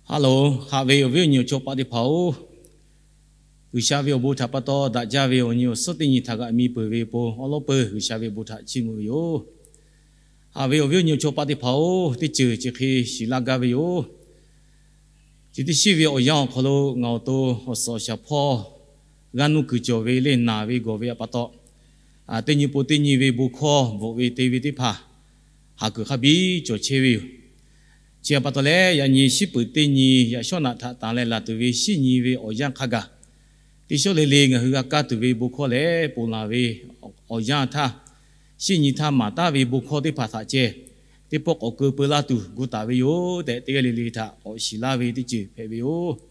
Hello, haꞈ ve awˬ viˉ awˬ nyi awˬ chawˇ paˆ teˇ hpaˍ-oˬ, G'uiˬsha ve awˬ bon htaꞈ pa taw daꞈ jaˇ ve awˬ nyi awˬ suhˉ teˇ nyi htaꞈ g'aꞈ mi peuˬ ve awˬ pon awˉ lawˉ peuˬ G'uiˬsha ve awˬ bon htaꞈ chiˇ mvuh ve yoˬ. Haꞈ ve awˬ viˉ awˬ nyi awˬ chawˇ paˆ teˇ hpaˍ-oˬ, teˇ ceuˬ chi hk'e shiˍ laˇ gaˇ ve yoˬ. Chi teˇ shiˉ ve awˬ yanˇ awˬ hk'aw lo ngaˬ awˬ to awˬ suhˍ awˬ shaˍ hpawˇ g'aˇ nuˇ kuiˬ cawˬ ve leh naˬ ve gawˬ ve pa taw, teˇ nyi pon teˇ nyi ve bon hkawˇ bvuhꞈ ve te ve teˇ hpaˍ haˍ kuiˬ hk'a biˇ cawˬ chehˇ ve yoˬ. Chi pa taw leh, yaꞈ nyi shiˉ peuˬ teˇ nyi yaꞈ shawˉ naꞈ htaꞈ tanˬ leh laˬ tuˬ ve shiˉ nyi ve awˬ yanˇ hk'a gaˬ, teˇ shawˉ le le ngaˬ hui g'a kaˇ tuˬ ve bon hkawˇ lehˬ, ponˬ laˬ ve awˬ yanˇ htaˇ, shiˉ nyi htaˇ maˍ taˉ ve bon hkawˇ teˇ hpaˍ htaꞈ ceh, teˇ pawˆ k'awꞈ keu peu laˇ tuˬ gu taˍ ve yoˬ tehꞈ, teˇ g'aˇ le le htaꞈ k'awꞈ shiˍ laˇ ve teˇ ceuˬ hpehꞈ ve yoˬ.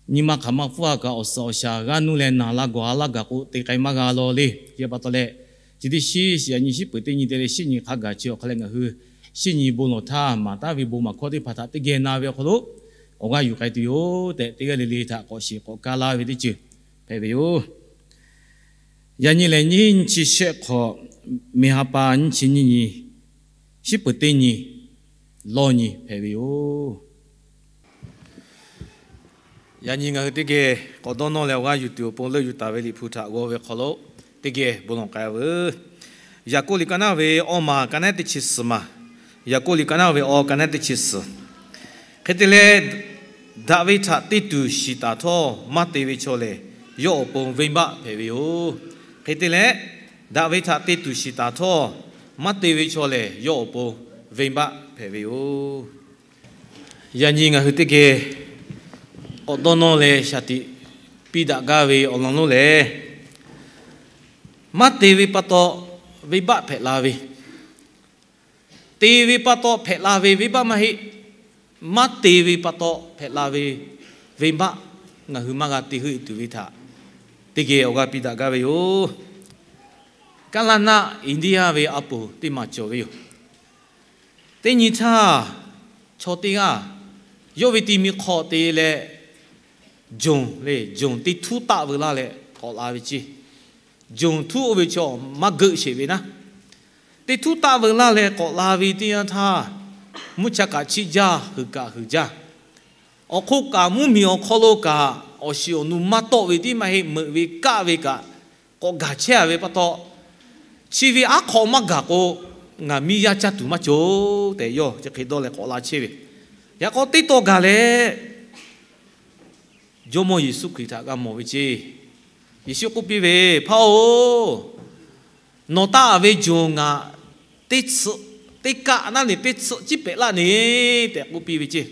Nyi ma hk'aˬ ma hpfuhˇ a kaꞈ awˬ suhˍ awˬ shaˍ g'aˇ nuˇ leh naˬ la gawˬ a laˇ gaˬ k'o, te k'ai maˇ g'a law le. Chi pa taw leh, chi teˇ shiˉ yaꞈ nyi shiˉ peuˬ teˇ nyi te leh shiˉ nyi hk'a gaˬ chi awˬ hk'a leh ngaˬ hui shiˉ nyi bon lawˬ htaˇ maˍ taˉ ve bon maˍ hkawˇ teˇ hpaˍ htaꞈ teˇ geh na ve awˬ hk'aw lo awˬ g'aˇ yuˬ k'ai tuˬ yoˬ tehꞈ, teˇ g'aˇ le le htaꞈ k'awꞈ shiˍ k'awꞈ kaˇ laˇ ve teˇ ceuˬ hpehꞈ ve yoˬ. Yaꞈ nyi lehˬ, nyiˇ chi shehˆ hk'awꞈ, mehˬ ha pa nyiˇ chi nyiˇ nyi, shiˉ peuˬ teˇ nyi, lawˇ nyi hpehꞈ ve yoˬ. Yaꞈ nyi ngaˬ hui teˇ geh k'awꞈ dawˇ nawˇ leh awˬ g'aˇ yuˬ tuˬ awˬ pon leuˆ yuˬ taˍ ve Liꞈ hpu htaꞈ g'aw ve hk'aw lo teˇ geh bon lawˬ k'ai veuˬ. Yaˍkoˆ liꞈ ka naˉ ve awˇ ma ka naˉ teˇ chi suhˍ ma. Yaˍkoˆ liꞈ ka naˉ ve awˇ ka naˉ teˇ chi suhˍ. Hk'e te leh, daꞈ ve htaꞈ te tuˬ shiˍ taˍ htawˇ maˇ te ve chaw lehˬ, yawˇ awˬ pon venˇbaˆ hpehꞈ ve yoˬ. Hk'e te leh, daꞈ ve htaꞈ te tuˬ shiˍ taˍ htawˇ maˇ te ve chaw lehˬ, yawˇ awˬ pon venˇbaˆ hpehꞈ ve yoˬ. Yaꞈ nyi ngaˬ hui teˇ geh k'awꞈ dawˇ nawˇ leh shaˍ tiꞈ piˇ daꞈ gaˇ ve awˬ lawn lonˉ lehˬ, maˇ te ve pa taw venˇbaˆ hpehꞈ la ve, te ve pa taw hpehꞈ la ve venˇbaˆ maˇ heˆ. Maˇ te ve pa taw hpehꞈ la ve venˇbaˆ ngaˬ hui maˇ g'a te heuˆ e tuˬ ve htaꞈ teˇ geh awˬ g'aˇ piˇ daꞈ gaˇ ve yoˬ. Kaˇlaˇ naˆ India ve a poˍ teˇ maˬ cawˬ ve yoˬ. Teˇ nyi htaˇ, chaw teˇ g'aˇ yawˇ ve ti mi hk'aw te leh, jonˬ le jonˬ teˇ htuˉ taˆ veu laˇ leh k'awꞈ la ve ceˇ. Jonˬ htuˉ oˇ ve chaw maˇ geuˆ sheˍ ve naˉ, teˇ htuˉ taˆ veu laˇ leh k'awꞈ la ve teˇ yanˇ htaˇ, mvuhˇ cha kaꞈ chiˆ jaˇ, heuˬ kaꞈ heuˬ jaˇ. Awˬ hk'oˆ kaꞈ mvuhˇmiˬ awˬ hk'aw lo kaꞈ awˬ shiˍ awˬ nu maˇ tawˆ ve tiˉ maˇ heˆ, meuꞈ ve kaˆ ve kaꞈ k'awꞈ gaˬ chehˇ a ve pa taw, chi ve aˉ hk'aw maˇ gaˬ k'o, ngaˬ miˇ yaˇ caˇ tuˬ maˇ cawˬ tehꞈ yawˇ chi hk'e dawˇ leh k'awꞈ la chehˇ ve. Yaꞈ k'aw teˇ taw gaˬ leh, Jawˇmawˇ Yeˍsuˆ Hkriꞈ htaꞈ g'a mawˬ ve ceˇ. Yeˍsuˆ k'oˆ piˇ ve, Hpaˇ-oˬ, nawˬ taˆ ve jonˬ ngaˬ teˇ tsuhꞈ, teˇ kaˆ naˉ ne teˇ tsuhꞈ ciˉ pehꞈ laˇ ne tehꞈ k'oˆ piˇ ve ceˇ.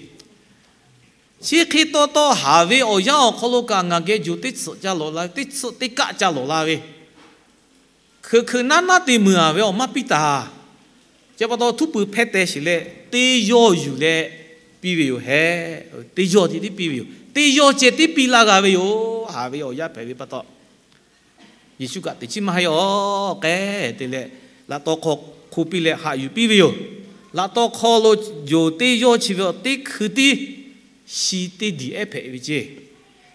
Chi hk'e taw taw haˍ ve awˬ yanˇ awˬ hk'aw lo kaꞈ ngaˬ geh jonˬ teˇ tsuhꞈ ca lawˬ la ve, teˇ tsuhꞈ teˇ kaˆ ca lawˬ la ve, hkeuꞈ hkeuꞈ naˉ naˉ te meuˬ a ve awˬ maˇ piˇ taˍ. Chi pa taw htuˉ pui hpehˇ teh sheˍ leh teˇ yawˇ yuˬ leh piˇ ve yoˬ hehˉ. Teˇ yawˇ tiˉ piˇ ve yoˬ. Teˇ yawˇ ceh tiˉ piˇ laˇ g'a ve yoˬ. Haˍ ve awˬ yanˇ hpehꞈ ve pa taw, Yeˍsuˆ kaꞈ teꞈ chiˉ maˇ heˆ awˬ k'ehˉ te leh, laꞈ taw hk'aw hk'oˆ piˇ leh haꞈ yuˬ piˇ ve yoˬ. Laꞈ taw hk'aw lo yonˍ teˇ yawˇ chi ve awˬ teˇ hkui tiˉ shi teˇ diˬ ehˉ hpehꞈ ve ceˇ.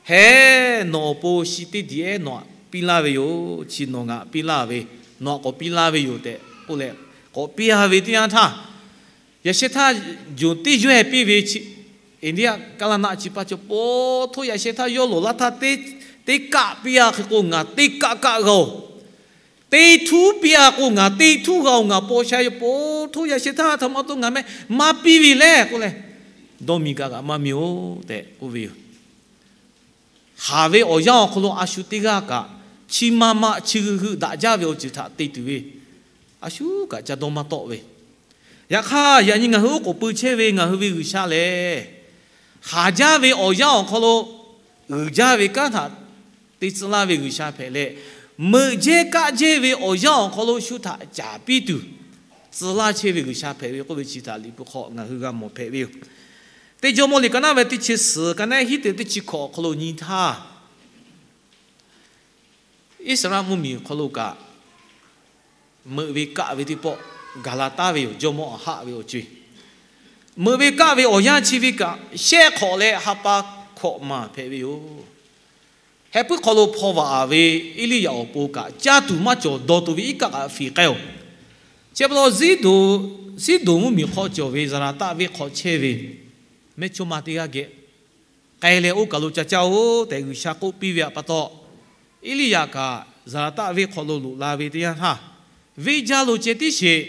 Hehˉ, nawˬ awˬ pon shi teˇ diˬ ehˉ nawˬ htaꞈ piˇ laˇ ve yoˬ. Chi nawˬ ngaˬ piˇ laˇ ve, nawˬ htaꞈ k'awꞈ piˇ laˇ ve yoˬ tehꞈ k'oˆ leh, k'awꞈ piˇ a ve teˇ yanˇ htaˇ, yaꞈ sheh htaˇ yonˍ teˇ yawˇ ehˉ piˇ ve chi, India kaˇlaˇ naˆ chi pa chaw po htoˇ yaꞈ sheh htaˇ yawˇ lawˬ laˇ htaˇ, teˇ kaˆ piˇ a hk'e k'o ngaˬ teˇ kaˆ kaˆ g'a-oˬ. Teˇ htuˉ piˇ a k'o ngaˬ teˇ htuˉ g'a-oˬ. Ngaˬ paw sha yaˇ po htoˇ yaꞈ sheh htaˇ htaꞈ ma to ngaˬ meh maˇ piˇ ve lehˬ k'oˆ leh, dawˇ miˬ kaꞈ kaꞈ maˇ miˬ-oˬ tehꞈ k'oˆ ve yoˬ. Haˍ ve awˬ yanˇ awˬ hk'aw lo a shu teˇ g'aˇ kaꞈ, chi ma ma chi hui hui daꞈ jaˇ ve awˬ ceuˬ htaꞈ te tuˬ ve a shu kaꞈ ca dawˇ maˇ tawˆ ve. Yaꞈ hk'aˇ, yaꞈ nyi ngaˬ hui oˉ k'oˍ pui chehˇ ve ngaˬ hui ve G'uiˬsha lehˬ, haˍ jaˇ ve awˬ yanˇ awˬ hk'aw lo uiˍ jaˇ ve kanˉ htaꞈ te tcuh laˇ ve G'uiˬsha hpehꞈ leh, meuꞈ jehˇ kaˆ jehˇ ve awˬ yanˇ awˬ hk'aw lo shu htaꞈ caˍ piˇ tuˬ tcuh laˇ chehˇ ve G'uiˬsha hpehꞈ ve k'oˆ ve chi htaꞈ Liꞈ hpu hk'aw ngaˬ hui g'a mawˬ hpehꞈ ve yoˬ. Teˇ Jawˇmawˇ liꞈ ka naˉ ve teˇ chi suhˍ ka naˉ hiˉ te teˇ chi hkawꞈ awˬ hk'aw lo nyi htaˇ, Iˉsaˍreˍlaˆ mvuhˇmiˬ awˬ hk'aw lo kaꞈ meuꞈ ve kaˆ ve teˇ pawˆ gaˬ la taˉ ve yoˬ. Jawˇmawˇ Aˍhaˆ ve awˬ co-e, meuꞈ ve kaˆ ve awˬ yanˇ chi ve kaꞈ shehˆ hk'awꞈ leh ha pa hkawꞈ maˬ hpehꞈ ve yoˬ. Heh puiˉ hk'aw lo hpaw vaꞈ ve Eˇliˇyaꞈ awˬ pon kaꞈ caˇ tuˬ maˇ cawˬ dawˬ tuˬ ve iˉ kaˆ kaꞈ fiˍ k'ai-oˬ. Chi pa taw, Ziˉdonˍ mvuhˇmiˬ hk'aw cawˬ ve Zaˍlaˍtaˆ venˇ hk'aw chehˇ ve Mehˇchawˇma teˇ g'aˇ geh k'ai leh oˇ kaˬ lo ca caˇ-oˬ tehꞈ G'uiˬsha k'oˆ piˇ ve htaꞈ pa taw, Eˇliˇyaꞈ kaꞈ Zaˍlaˍtaˆ venˇ hk'aw lo loꞈ la ve teˇ yanˇ htaˇ, venˇ jaˇ lo ceh tiˉ sheˍ.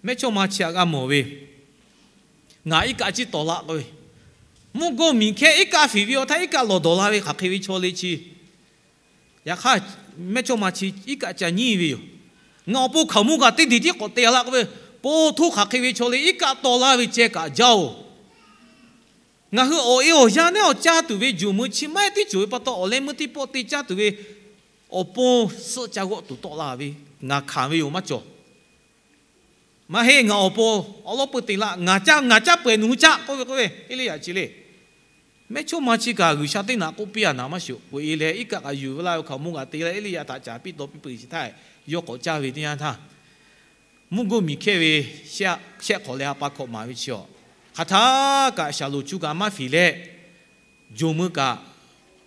Mehˇchawˇma chi htaꞈ g'a mawˬ ve, Ngaˬ iˉ kaˆ ciˉ tawˍ laˆ k'oˆ ve, mvuhˇ gawˇ miˬ hkehˇ iˉ kaˆ fiˍ ve awˬ htaˇ iˉ kaˆ lawˬ dawˬ la ve hk'aˬ hk'e ve chaw le chi, yaꞈ hk'aˇ mehˇchawˇma chi iˉ kaˆ ca nyiˇ ve yoˬ. Ngaˬ awˬ pon hkaoˍmonˇ kaꞈ teˇ deˬ tiˉ k'awꞈ te laˇ k'oˆ ve, po htoˇ hk'aˬ hk'e ve chaw le iˉ kaˆ tawˍ laˇ ve ceh kaꞈ jaˇ-oˬ. Ngaˬ hui awˬ e awˬ yanˇ neˉ awˬ caˇ tuˬ ve jawˬ meuˇ chi maˇ heˆ tiˉ cawˬ ve pa taw, awˬ leh meuˇ teˇ pawˆ te caˇ tuˬ ve awˬ pon suhˆ ca g'awˆ tuˬ tawˆ la ve, ngaˬ hkanˍ ve yoˬ maˇ cawˬ. Maˇ heˆ, ngaˬ awˬ pon awˉ lawˉ peuˇ te laˇ, ngaˬ caˇ ngaˬ caˇ peuˬ-eˬ nawˬ hui caˇ k'oˆ ve k'oˆ ve Eˇliˇyaꞈ chi le. Mehˇchawˇma chi kaꞈ G'uiˬsha teˇ naꞈ k'oˆ piˇ-a naˍ maˇ shoˍ, k'oꞈ e leh iˉ kaˆ kaꞈ yuˬ ve laˇ ve hkaoˍmonˇ kaꞈ te leh Eˇliˇyaꞈ htaꞈ caˍ piˇ taw piˇ peuˬ chi htaˇ, yawˇ k'awꞈ caˇ ve teˇ yanˇ htaˇ, mvuhˇ gawˇ miˬ hkehˇ ve shehˆ hk'awꞈ leh ha pa hkawꞈ maˍ ve chi-awˬ, hk'aˬ htaˇ kaꞈ shaˍlonˍ chu kaꞈ maˇ fiˍ leh, jawˬ meuˇ kaꞈ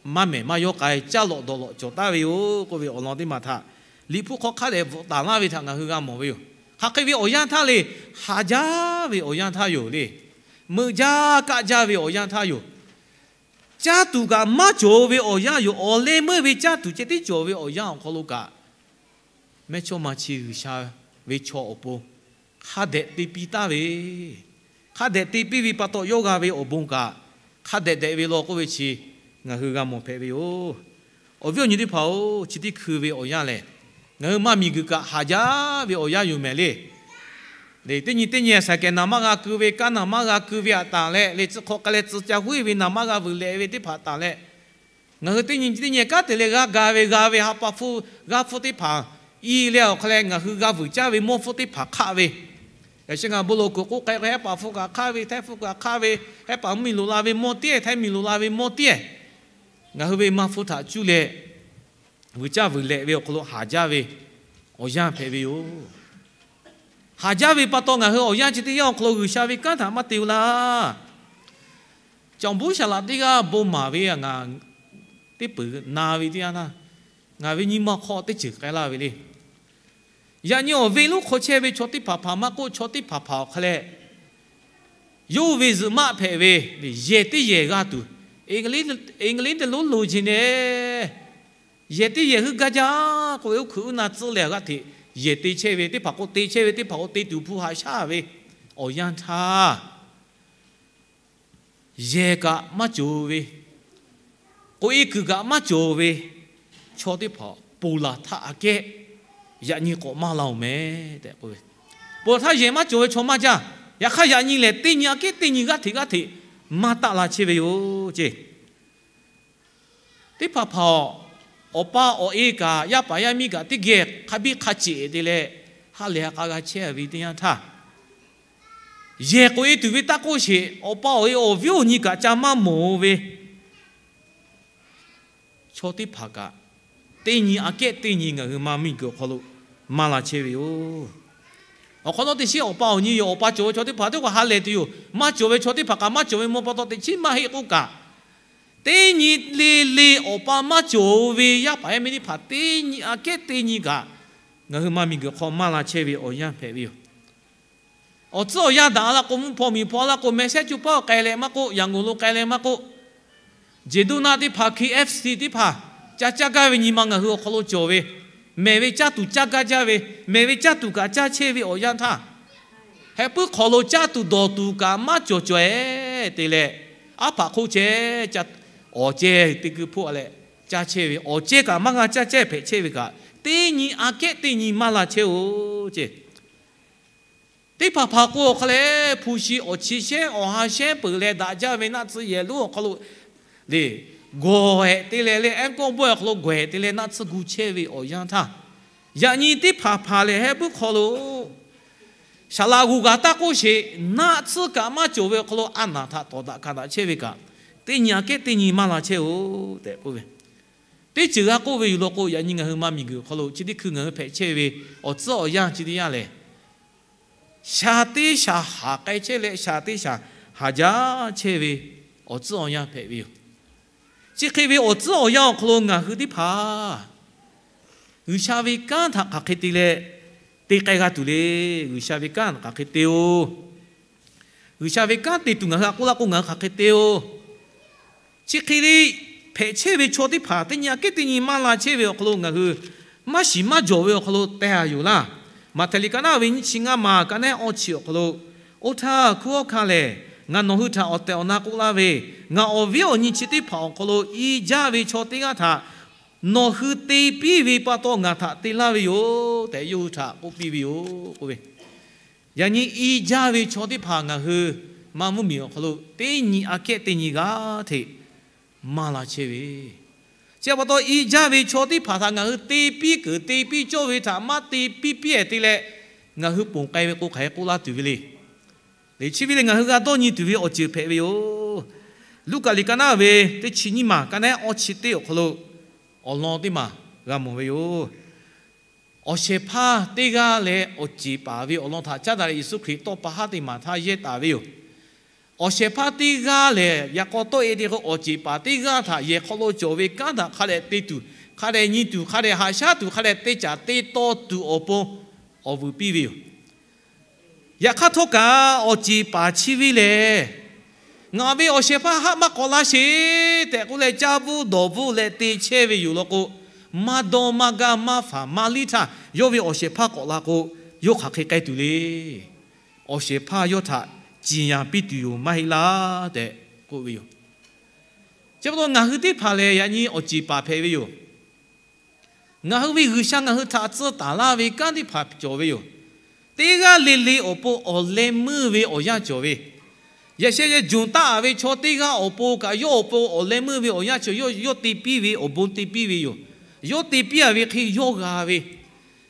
maˇ mehˬ maˇ yawˇ k'ai, caˇ lawꞈ dawˬ lawꞈ cawˬ taˍ ve yoˬ k'oˆ ve awˬ lawn teˇ maˬ htaꞈ Liꞈ hpu hk'aw hk'a dehꞈ bvuhꞈ taˍ laˇ ve htaꞈ ngaˬ hui g'a mawˬ ve yoˬ. Hk'aˬ hk'e ve awˬ yanˇ htaˇ le, haˍ jaˇ ve awˬ yanˇ htaˇ yoˬ le. Meuꞈ jaˇ kaˆ jaˇ ve awˬ yanˇ htaˇ yoˬ. Caˇ tuˬ kaꞈ maˇ cawˬ ve awˬ yanˇ yoˬ. Awˬ leh meuˇ ve caˇ tuˬ ceh tiˉ cawˬ ve awˬ yanˇ awˬ hk'aw lo kaꞈ, mehˇchawˇma chi G'uiˬsha ve chaw awˬ pon hk'a dehꞈ te piˇ taˍ ve, hk'a dehꞈ te piˇ ve pa taw yawˇ g'a ve awˬ bon kaꞈ hk'a dehꞈ dehꞈ ve law k'oˆ ve chi ngaˬ hui g'a mawˬ hpehꞈ ve yoˬ. Awˬ viˉ awˬ nyi teˇ hpaˍ-oˬ, chi teˇ hkui ve awˬ yanˇ lehˬ, ngaˬ hui maˇ miˬguiˬ kaꞈ haˍ jaˇ ve awˬ yanˇ yoˬ mehˍ le. Teˇ nyi teˇ nyi saˍkehˍ naˍ maˇ g'a keu ve, kanˉ naˍ maˇ g'a keu ve htaꞈ tanˬ leh, le tcuh hk'aw k'ai leh tcuh ca huˉ ve naˍ maˇ g'a vuiˬ lehꞈ ve teˇ hpaˍ tanˬ leh, ngaˬ hui teˇ nyi teˇ nyi kanˉ te leh g'a ga ve, g'a ve ha pa hpfuhˇ g'aˇ hpfuhˇ teˇ hpaˍ i leh awˬ hk'a leh ngaˬ hui g'a vuiˬ caˇ ve mawˇ hpfuhˇ teˇ hpaˍ hk'aˆ ve, yaꞈ sheh ngaˬ bon lo kuiˬ k'oˆ k'ai k'o, hehˉ paˍ hpfuhˇ kaꞈ hk'aˆ ve, htehˇ hpfuhˇ kaꞈ hk'aˆ ve, hehˉ paˍ mvuhˇmiˬ loꞈ la ve mawˇ tiˉ, htehˇ miˬ loꞈ la ve mawˇ tiˉ, ngaˬ hui ve maˇ hpfuhˇ htaꞈ cuˇ leh vuiˬ caˇ vuiˬ lehꞈ ve awˬ hk'aw lo haˍ jaˇ ve awˬ yanˇ hpehꞈ ve yoˬ. Haˍ jaˇ ve pa taw ngaˬ hui awˬ yanˇ chi teˇ yanˇ awˬ hk'aw lo G'uiˬsha ve kanˉ htaꞈ maˇ te-o laˇ. Caˬ buˉ shaˍ laꞈ teˇ g'aˇ bon maˍ ve ngaˬ teˇ peuˬ na ve teˇ yanˇ htaˇ, ngaˬ ve nyi ma hk'aw teˇ ceuˬ k'ai laˇ ve le. Yaꞈ nyi awˬ venˇ lonˉ hk'aw chehˇ ve chaw teˇ hpaˍ hpaˍ maˇ k'oˆ, chaw teˇ hpaˍ hpaˍ awˬ hk'a leh, yawˇ hui ve zuhꞈ maˆ hpehꞈ ve, yehˬ teˇ yehˬ g'a tuˬ, English te lonˉ loˬ jeˬ neh, yehˬ teˇ yehˬ heuˆ gaˇ jaˇ k'oˆ ve, oˇ hkui uˉ na tcuhˉ leh g'aˇ hteꞈ yehˬ te chehˇ ve, teˇ hpaˍ k'o te chehˇ ve, teˇ hpaˍ k'o te tuˬ hpu haꞈ shaˉ ve awˬ yanˇ htaˇ, yehˬ kaꞈ maˇ cawˬ ve, k'oꞈ-e kuiˬ kaꞈ maˇ cawˬ ve chaw teˇ hpaˍ ponˬ laˬ htaˇ aꞈ kehˉ yaꞈ nyi k'awꞈ maˇ la-oˬ meh tehꞈ k'oˆ ve. Ponˬ laˬ htaˇ yehˬ maˇ cawˬ ve chaw maˇ jaˇ. Yaꞈ hk'aˇ yaꞈ nyi lehˬ, teˇ nyi aꞈ kehˉ teˇ nyi g'aˇ hteꞈ g'aˇ hteꞈ maˇ taˆ la chehˇ ve yoˬ ceˇ. Teˇ hpaˍ hpaˍ-oˬ, awˬ pa awˬ e kaꞈ yaˇ paˍ yaˇ miˇ kaꞈ teˇ geh hk'a biˇ hk'a ceꞈ te leh, ha lehˬ ha k'a g'a chehˇ ve teˇ yanˇ htaˇ, yehˬ k'oꞈ-e tuˬ ve taˇ k'oˆ sheˍ, awˬ pa awˬ e awˬ viˉ awˬ nyi kaꞈ ca maˇ mawˬ ve chaw teˇ hpaˍ kaꞈ, teˇ nyi aꞈ kehˉ teˇ nyi ngaˬ hui ma miˬguiˬ awˬ hk'aw lo maˇ la chehˇ ve yoˬ. Awˬ hk'awꞈ nawˉ teˇ shiˉ awˬ pa awˬ nyi yoˬ. Awˬ pa cawˬ ve chaw teˇ hpaˍ teˇ hpaˍ ha lehˬ tuˬ yoˬ. Maˇ cawˬ ve chaw teˇ hpaˍ kaꞈ maˇ cawˬ ve maw pa taw teꞈ chiˉ maˇ heˆ k'oˆ kaꞈ, teˇ nyi le le awˬ pa maˇ cawˬ ve yaˇ paˍ yaˇ miˇ teˇ hpaˍ teˇ nyi aꞈ kehˉ teˇ nyi kaꞈ, ngaˬ hui ma miˬguiˬ hk'aw maˇ la chehˇ ve awˬ yanˇ hpehꞈ ve yoˬ. Awˬ tcuhˉ awˬ yanˇ daꞈ la k'o, mvuhˇ hpaw miˬ hpaw la k'o, mehˬ shehˉ co paˉ k'ai leh maˇ k'oˆ, Yangon lo k'ai leh maˇ k'oˆ, Jeˬ doˇ naˆ teˇ hpaˍ, K F C teˇ hpaˍ ca caˇ gaˇ ve nyi ma ngaˬ hui awˬ hk'aw lo cawˬ ve, mehˬ ve caˇ tuˬ caˇ gaˇ jaˇ ve, mehˬ ve caˇ tuˬ kaꞈ caˇ chehˇ ve awˬ yanˇ htaˇ, heh puiˉ hk'aw lo caˇ tuˬ dawˬ tuˬ kaꞈ maˇ cawˬ cawˬ-e te leh, aˉ hpaꞈ hk'oˆ chehˇ, awˬ cehˇ teˇ gui hpoˆ leh caˇ chehˇ ve, awˬ cehˇ kaꞈ maˇ g'a caˇ chehˇ hpehꞈ chehˇ ve kaꞈ, teˇ nyi aꞈ kehˉ teˇ nyi maˇ la chehˇ-oˬ ceˇ. Teˇ hpaˍ hpaˍ k'o awˬ hk'a leh hpu shi awˬ chi shehnˉ awˬ ha shehnˉ peuˬ leh daꞈ jaˇ ve naˆ tsuhˇ yehˬ lonˉ awˬ hk'aw lo le, gawˬ hehꞈ te leh le, ehˉ kawˆ bawehˇ awˬ hk'aw lo gawˬ hehꞈ te leh naˆ tsuhˇ gu chehˇ ve awˬ yanˇ htaˇ, yaꞈ nyi teˇ hpaˍ hpaˍ lehˬ heh puiˉ hk'aw lo shaˍ laꞈ g'uˬ g'aˬ taˇ k'oˆ sheˍ, naˆ tsuhˇ kaꞈ maˇ cawˬ ve awˬ hk'aw lo a naˍ htaꞈ tawˍ daꞈ hkanˍ daꞈ chehˇ ve kaꞈ, teˇ nyi aꞈ kehˉ teˇ nyi maˇ la chehˇ-oˬ tehꞈ k'oˆ ve. Teˇ ceuˬ g'a k'oˆ ve yoˬ law k'o, yaꞈ nyi ngaˬ hui ma miˬguiˬ awˬ hk'aw lo chi teˇ hkui ngaˬ hui hpehꞈ chehˇ ve awˬ tcuhˉ awˬ yanˇ chi teˇ yanˇ lehˬ, shaˍ teˇ shaˍ haˍ k'ai chehˇ leh shaˍ teˇ shaˍ haˍ jaˇ chehˇ ve awˬ tcuhˉ awˬ yanˇ hpehꞈ ve yoˬ. Chi hk'e ve awˬ tcuhˉ awˬ yanˇ awˬ hk'aw lo ngaˬ hui teˇ hpaˍ G'uiˬsha ve kanˉ htaꞈ hk'aˬ hk'e te leh te k'ai g'a tuˬ le. G'uiˬsha ve kanˉ htaꞈ hk'aˬ hk'e te-oˬ. G'uiˬsha ve kanˉ te tuˬ ngaˬ hui htaꞈ k'oˆ laˇ k'o, ngaˬ hui hk'aˬ hk'e te-o. Chi hk'e le, hpehꞈ chehˇ ve chaw teˇ hpaˍ teˇ nyi aꞈ kehˉ teˇ nyi maˇ la chehˇ ve awˬ hk'aw lo ngaˬ hui maˇ shiˍ maˇ jawˬ ve awˬ hk'aw lo teh a yoˬ laˇ. Maꞈhtehˍ liꞈ ka naˉ ve nyiˇ chi ngaˇ maˬ ka naˉ awˇ chi awˬ hk'aw lo, Oˇ htaˇ hkunˉ hawˉ hkanˇ lehˬ, ngaˬ nawˬ hui htaꞈ awˬ tehˬ awˬ na k'oˆ laˇ ve, ngaˬ awˬ viˉ awˬ nyi chi teˇ hpaˍ awˬ hk'aw lo i jaˇ ve chaw teˇ g'aˇ htaꞈ nawˬ hui te piˇ ve pa taw ngaˬ htaꞈ te laˇ ve yoˬ tehꞈ, yawˇ hui htaꞈ k'oˆ piˇ ve yoˬ k'oˆ ve. Yaꞈ nyi i jaˇ ve chaw teˇ hpaˍ ngaˬ hui maˇ mvuhˇmiˬ awˬ hk'aw lo teˇ nyi aꞈ kehˉ teˇ nyi g'aˇ hteꞈ maˇ la chehˇ ve. Chi pa taw, i jaˇ ve chaw teˇ hpaˍ htaꞈ ngaˬ hui te piˇ keunˍ te piˇ cawˇ ve htaꞈ maˇ te piˇ piˇ-ehˍ te leh, ngaˬ hui ponˬ k'ai ve k'o, hk'aˬ hk'e k'oˆ laˇ tuˬ ve le. Chi ve lehˬ, ngaˬ hui g'a dawˇ nyi tuˬ ve awˬ ceuˬ hpehꞈ ve yoˬ. Luˉkaꞈ liꞈ ka naˉ ve teˇ chi nyiˇ maˬ ka naˉ awˇ chi teˇ awˬ hk'aw lo awˬ lawn teˇ maˬ g'a mawˬ ve yoˬ. Awˬ shehˍ hpaˇ teˇ g'aˇ leh awˬ ceˬ paˍ ve awˬ lawn htaꞈ caˉ daꞈ leh, Yeˍsuˆ Hkriꞈ tawˇ pa haˉ teˇ maˬ htaˇ yehˇ taˍ ve yoˬ. Awˬ shehˍ hpaˇ teˇ g'aˇ lehˬ, yaꞈ k'aw tawˆ-e te k'o, awˬ ceˬ paˍ teˇ g'aˇ htaꞈ yehˬ hk'aw lo cawˬ ve kanˉ htaꞈ hk'a dehꞈ te tuˬ, hk'a dehꞈ nyi tuˬ, hk'a dehꞈ haꞈ shaˉ tuˬ, hk'a dehꞈ te caˍ te taw tuˬ awˬ pon awˬ vuiˬ piˇ ve yoˬ. Yaꞈ hk'aˇ htawˇ kaꞈ, awˬ ceˬ paˍ chi ve lehˬ, Ngaˬ ve awˬ shehˍ hpaˇ haˆ maˇ k'awꞈ la sheˍ tehꞈ k'oˆ leh, caˇ bvuhˇ dawˬ bvuhˇ leh te chehˇ ve yoˬ law k'o, maˇ dawˇ maˇ gaˇ maˇ faˍ maˇ liˇ htaˇ, yawˇ ve awˬ shehˍ hpaˇ k'awꞈ la k'o, yawˇ hk'aˬ hk'e k'ai tuˬ le. Awˬ shehˍ hpaˇ yawˇ htaꞈ ciˍ yanˍ piˇ tuˬ yoˬ maˇ heˆ laˇ tehꞈ k'oˆ ve yoˬ. Chi pa taw ngaˬ hui teˇ hpaˍ lehˬ, yaꞈ nyi awˬ ceˬ paˍ hpehꞈ ve yoˬ. Ngaˬ hui ve G'uiˬsha ngaˬ hui htaꞈ tcuh taˍ laˇ ve kanˉ teˇ hpaˍ cawˬ ve yoˬ. Teˇ g'aˇ le le awˬ pon awˬ leh meuˇ ve awˬ yanˇ cawˬ ve, yaꞈ sheh yehˬ jonˍ taˆ-a ve chaw teˇ g'aˇ awˬ pon kaꞈ, yawˇ awˬ pon awˬ leh meuˇ ve awˬ yanˇ cawˬ, yawˇ te piˇ ve awˬ bon te piˇ ve yoˬ. Yawˇ te piˇ-a ve hk'e yawˇ g'a ve,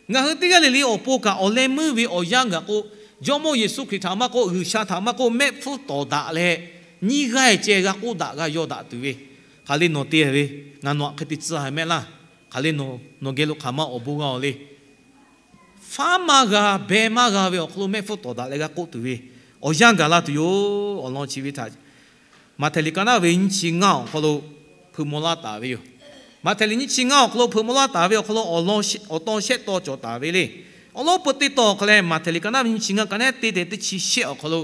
ngaˬ hui teˇ g'aˇ le le awˬ pon kaꞈ awˬ leh meuˇ ve awˬ yanˇ gaˬ k'o, Jawˇmawˇ Yeˍsuˆ Hkriꞈ htaꞈ maˇ k'oˆ, G'uiˬsha htaꞈ maˇ k'oˆ, mehˆ hpfuhˇ tawˍ daꞈ leh nyiˇ g'aˇ ceh g'a k'oˆ daꞈ g'a yaw daꞈ tuˬ ve, hk'aˬ le nawˬ te ve, ngaˬ nawˬ hk'e te tcuh-a mehˆ laˇ. Hk'aˬ le nawˬ nawˬ geh lo hk'aˬ ma awˬ bon g'a-oˬ le. Faˉ maˇ g'a, beh maˇ g'a ve awˬ hk'aw lo mehˆ hpfuhˇ tawˍ daꞈ leh g'a k'oˆ tuˬ ve awˬ yanˇ gaˬ la tuˬ yoˬ. Awˬ lawn chi ve htaꞈ Maꞈhtehˍ liꞈ ka naˉ ve nyiˇ chi ngaˇ awˬ hk'aw lo hpeuꞈ maw laˇ taˍ ve yoˬ. Maꞈhtehˍ liꞈ nyiˇ chi ngaˇ awˬ hk'aw lo hpeuꞈ maw laˇ taˍ ve awˬ hk'aw lo awˬ lawn, awˬ tawn shehˆ tawn cawˬ taˍ ve le. Awˬ lawn peu teˇ tawn awˬ hk'aw leh, Maꞈhtehˍ liꞈ ka naˉ ve nyiˇ chi ngaˇ ka naˉ teˇ tehꞈ teˇ chi shehˆ awˬ hk'aw lo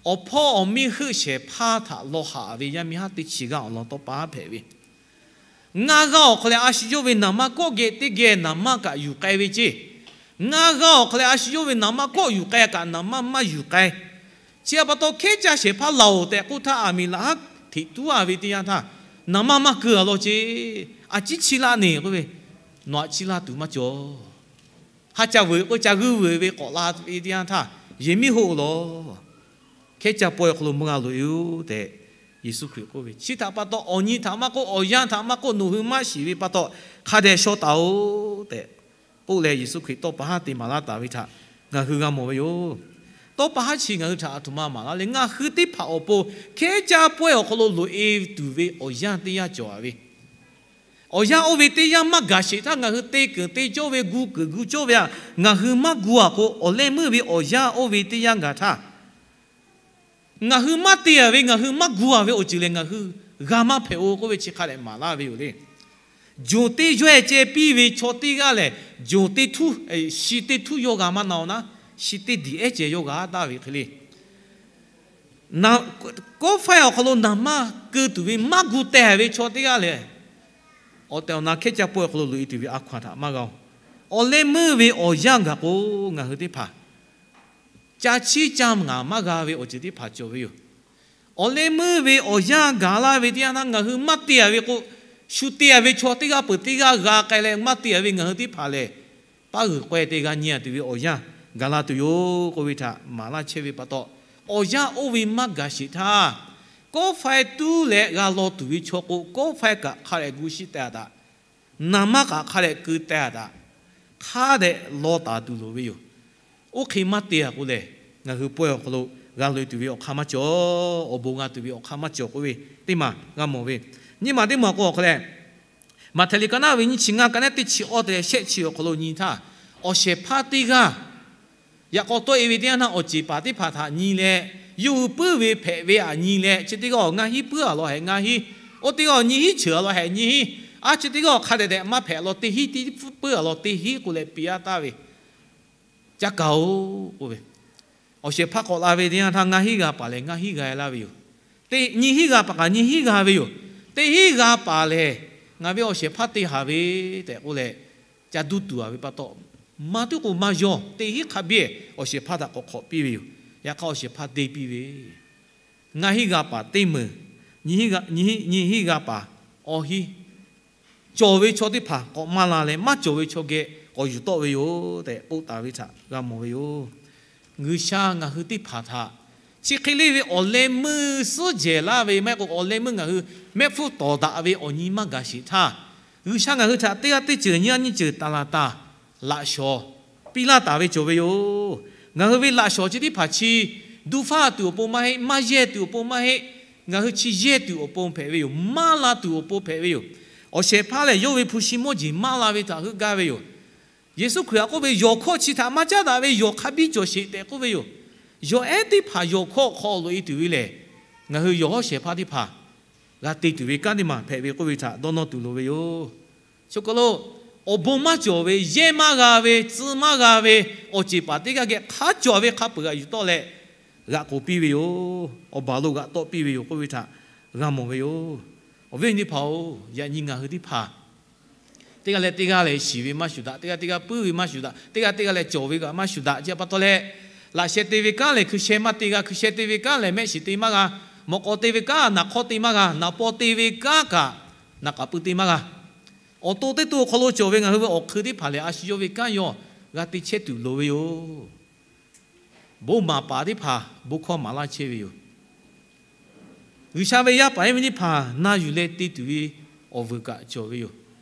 awˬ hpawˇ awˬ miˇ heuˆ shehˍ hpaˇ htaꞈ law haꞈ ve yaˇ miˇ haˉ teˇ chi g'aˇ awˬ lawn tawˇ pa haˉ hpehꞈ ve, ngaˇ g'aˇ awˬ hk'aw leh a shu yawˇ ve naˍ manˇ kawˆ geh teˇ geh naˍ manˇ kaꞈ yuˬ k'ai ve ceˇ. Ngaˇ g'aˇ awˬ hk'aw leh a shu yawˇ ve naˍ manˇ kawˆ yuˬ k'ai kaꞈ naˍ manˇ maˇ yuˬ k'ai. Chi pa taw, hkehˉ caˇ shehˍ hpaˇ laˬ-oˬ tehꞈ k'oˆ htaˇ, Aˍmiˍlaˍhaˉ hteꞈ tuˉ-a ve teˇ yanˇ htaˇ, naˍ manˇ maˇ keu-a law ceˇ. A ciˉ chiˇ laˇ neˬ k'oˆ ve, Nawˬ aꞈ chiˇ laˇ tuˬ maˇ cawˬ. Ha ca vuiˬ k'o ca g'uiˇ vuiˬ ve k'awꞈ la ve teˇ yanˇ htaˇ, yehˬ miˉ hoˆ lawˬ. Hkehˉ caˇ pawehˇ awˬ hk'aw lo mvuhˇ g'a loꞈ-e-oˬ tehꞈ Yeˍsuˆ Hkriꞈ k'oˆ ve. Chi htaꞈ pa taw, awˬ nyi htaꞈ maˇ k'oˆ, awˬ yanˇ htaꞈ maˇ k'oˆ, nawˬ hui maˇ shiˍ ve pa taw, hk'a dehꞈ shaw taˍ-oˬ tehꞈ k'oˆ leh, Yeˍsuˆ Hkriꞈ tawˇ pa haˉ te maˍ laˇ taˍ ve htaꞈ ngaˬ hui g'a mawˬ ve yoˬ. Tawˇ pa haˉ chi ngaˬ hui htaꞈ aˬ htoꞈ ma maˍ laˇ leh, ngaˬ hui teˇ hpaˍ awˬ pon hkehˉ caˇ pawehˇ awˬ hk'aw lo loꞈ-e tuˬ ve awˬ yanˇ teˇ yanˇ cawˬ-a ve, awˬ yanˇ oˇ ve teˇ yanˇ maˇ gaˬ sheˍ htaˇ, ngaˬ hui te keunˍ te cawˇ ve, gu keunˍ gu cawˇ ve htaꞈ ngaˬ hui maˇ gu-a k'o, awˬ leh meuˇ ve awˬ yanˇ oˇ ve teˇ yanˇ gaˬ htaˇ, ngaˬ hui maˇ te-a ve, ngaˬ hui maˇ gu-a ve awˬ ceuˬ lehˬ, ngaˬ hui g'a maˇ hpehꞈ-o k'oˆ ve chi hk'a dehꞈ maˍ laˇ ve yoˬ le. Jonˍ teˇ yawehˇ ceh piˇ ve chaw teˇ g'aˇ lehˬ, jonˍ teˇ htuˉ, shi teˇ htuˉ yawˇ g'a maˇ na-o naˉ, shi teˇ diˬ ehˉ ceh yawˇ g'a taˍ ve hk'e le. Kawˆ faiˇ awˬ hk'aw lo naˍ manˇ keu tuˬ ve maˇ gu teh ve chaw teˇ g'aˇ lehˬ, awˬ tehˬ awˬ na hkehˉ caˇ pawehˇ awˬ hk'aw lo loꞈ-e tuˬ ve a hkaw-anˬ htaꞈ maˇ g'a-o. Awˬ leh meuˇ ve awˬ yanˇ gaˬ k'o, ngaˬ hui teˇ hpaˍ ca chiˇ ca ngaˬ maˇ g'a ve awˬ ceuˬ teˇ hpaˍ cawˬ ve yoˬ. Awˬ leh meuˇ ve awˬ yanˇ gaˬ laˇ ve teˇ yanˇ htaˇ, ngaˬ hui maˇ te-a ve k'o, shu te-a ve chaw teˇ g'aˇ peuˬ teˇ g'aˇ g'a k'ai leh maˇ te-a ve ngaˬ hui teˇ hpaˍ lehˬ, paˉ g'uiˬ k'awehˇ te g'a nyi-a tuˬ ve awˬ yanˇ gaˬ la tuˬ yoˬ k'oˆ ve htaꞈ maˍ laˇ chehˇ ve pa taw, awˬ yanˇ oˇ ve maˇ gaˬ sheˍ htaˇ, kawˆ faiˇ tuˉ leh g'a law tuˬ ve chaw k'o, kawˆ faiˇ kaꞈ hk'a dehꞈ gu shiˆ teh-a htaꞈ, naˍ manˇ kaꞈ hk'a dehꞈ keu teh-a htaꞈ, hk'a dehꞈ law taˍ tuˬ loˍ ve yoˬ. Oˇ hk'e maˇ te-a k'o lehˬ, ngaˬ hui pawehˇ awˬ hk'aw lo g'a loꞈ-e tuˬ ve awˬ hk'aˇ maˇ cawˬ, awˬ bon g'a tuˬ ve awˬ hk'aˇ maˇ cawˬ k'oˆ ve teˇ maˬ g'a mawˬ ve. Nyiˇ maˬ teˇ maˬ k'o awˬ hk'aw leh, Maꞈhtehˍ liꞈ ka naˉ ve nyiˇ chi ngaˇ ka naˉ teˇ chi awˇ te leh shehˆ chi awˬ hk'aw lo nyi htaˇ, awˬ shehˍ hpaˇ teˇ g'aˇ yaꞈ k'aw tawˆ-e ve teˇ yanˇ htaˇ, awˬ ceˬ paˍ teˇ hpaˍ htaꞈ nyi leh, yawˇ hui puiˉ ve hpehꞈ ve htaꞈ nyi leh, chi teˇ g'aˇ ngaˇ hinˉ puiˉ-a law hehꞈ ngaˇ hinˉ, oˇ teˇ g'aˇ nyiˇ hinˉ cheuˬ-a law hehꞈ nyiˇ hinˉ, a chi teˇ g'aˇ hk'a dehꞈ dehꞈ maˇ hpehꞈ law teˇ hinˉ, teˇ puiˉ-a law teˇ hinˉ k'oˆ leh piˇ-a taˍ ve, Ca kaˬ-oˬ k'oˆ ve, Awˬ shehˍ hpaˇ k'awꞈ la ve teˇ yanˇ htaˇ, ngaˇ hinˉ g'aˇ paˍ lehˬ ngaˇ hinˉ g'a laˇ ve yoˬ. Teˇ nyiˇ hinˉ g'aˇ paˍ kaꞈ nyiˇ hinˉ g'a ve yoˬ. Teˇ hinˉ g'aˇ paˍ lehˬ, ngaˬ ve awˬ shehˍ hpaˇ te haˍ ve tehꞈ k'oˆ leh, ca duˇ tuˬ a ve pa taw, maˇ tuˉ k'o maˇ yawˇ teˇ hinˉ hk'a biˇ awˬ shehˍ hpaˇ htaꞈ k'awꞈ hk'awꞈ piˇ ve yoˬ. Yaꞈ hk'aˇ awˬ shehˍ hpaˇ deˇ piˇ ve, ngaˇ hinˉ g'aˇ paˍ teˇ meunˍ, nyiˇ hinˉ g'aˇ paˍ awˇ hinˉ, cawˬ ve chaw teˇ hpaˍ k'awꞈ maˇ la leh, maˇ cawˬ ve chaw geh k'awꞈ yuˬ tawˆ ve yoˬ tehꞈ k'oˆ taˍ ve htaꞈ g'a mawˬ ve yoˬ. G'uiˬsha ngaˬ hui teˇ hpaˍ htaꞈ chi hk'e le ve awˬ leh meuˇ suhˉ jehˬ laˇ ve maˇ heˆ k'o, awˬ leh meuˇ ngaˬ hui mehˆ hpfuhˇ tawˍ daꞈ ve awˬ nyi maˇ gaˬ sheˍ htaˇ, G'uiˬsha ngaˬ hui htaꞈ teˇ g'aˇ teˇ ceuˬ nyiˇ g'aˇ nyiˇ ceuˬ taˍ laˬ taˍ, laꞈ shawnˍ piˇ laˇ taˍ ve cawˬ ve yoˬ. Ngaˬ hui ve laꞈ shawnˍ chi teˇ hpaˍ chi duˇ faˇ tuˬ awˬ pon maˇ heˆ, maˇ yehˇ tuˬ awˬ pon maˇ heˆ, ngaˬ hui chi yehˇ tuˬ awˬ pon hpehꞈ ve yoˬ. Maˇ la tuˬ awˬ pon hpehꞈ ve yoˬ. Awˬ shehˍ hpaˇ lehˬ, yawˇ ve hpu shi mawˇ jeˬ maˇ la ve htaꞈ heuˆ gaˇ ve yoˬ. Yeˍsuˆ Hkriꞈ htaꞈ k'oˆ ve, Yawˬ hkawˇ chi htaꞈ maˇ caˉ daꞈ ve yawˬ hk'a biˇ cawˬ sheˍ tehꞈ k'oˆ ve yoˬ. Yawˬ ehˉ teˇ hpaˍ yawˬ hkawˇ hk'aw loꞈ e tuˬ ve lehˬ, ngaˬ hui yawˬ hawˉ shehˍ hpaˇ teˇ hpaˍ g'a te tuˬ ve kanˉ teˇ maˬ hpehꞈ ve k'oˆ ve htaꞈ dawˇ nawˇ tuˬ loˍ ve yoˬ. Chi hk'aw lo awˬ bon maˇ cawˬ ve, yehˇ maˇ g'a ve, tcuh maˇ g'a ve awˬ ceˬ paˍ teˇ g'aˇ geh hk'a cawˬ ve hk'a peuˬ g'aꞈ yuˬ tawˆ leh g'aꞈ k'oˍ piˇ ve yoˬ. Awˬ baˬ lo g'aꞈ tawˆ piˇ ve yoˬ k'oˆ ve htaꞈ g'a mawˬ ve yoˬ. Awˬ viˉ awˬ nyi teˇ hpaˍ-oˬ, yaꞈ nyi ngaˬ hui teˇ hpaˍ teˇ g'aˇ leh teˇ g'aˇ lehˬ shiˍ ve maˇ shuˍ daꞈ, teˇ g'aˇ teˇ g'aˇ puiˉ ve maˇ shuˍ daꞈ, teˇ g'aˇ teˇ g'aˇ leh cawˬ ve kaꞈ maˇ shuˍ daꞈ. Chi pa taw leh, laꞈ sheh te ve kanˉ lehˬ hkui sheh maˇ te g'a, hkui sheh te ve kanˉ lehˬ mehˆ shiˍ te maˇ g'a, mawꞈ k'aw te ve kanˉ naˍ hk'awˇ te maˇ g'a, naˍ paw te ve kanˉ kaꞈ naˍ k'aˍ pui te maˇ g'a. Awˬ to teˇ to awˬ hk'aw lo cawˬ ve ngaˬ hui ve awˬ hk'eun teˇ hpaˍ lehˬ, a shu yawˇ ve kanˉ yawˇ g'a te chehˇ tuˬ loˍ ve yoˬ. Bon maˍ paˍ teˇ hpaˍ bon hkawˇ maˍ laˇ chehˇ ve yoˬ. G'uiˬsha ve yaˇ paˍ yaˇ miˇ teˇ hpaˍ na yuˬ leh te tuˬ ve awˬ vuiˬ kaꞈ cawˬ ve yoˬ.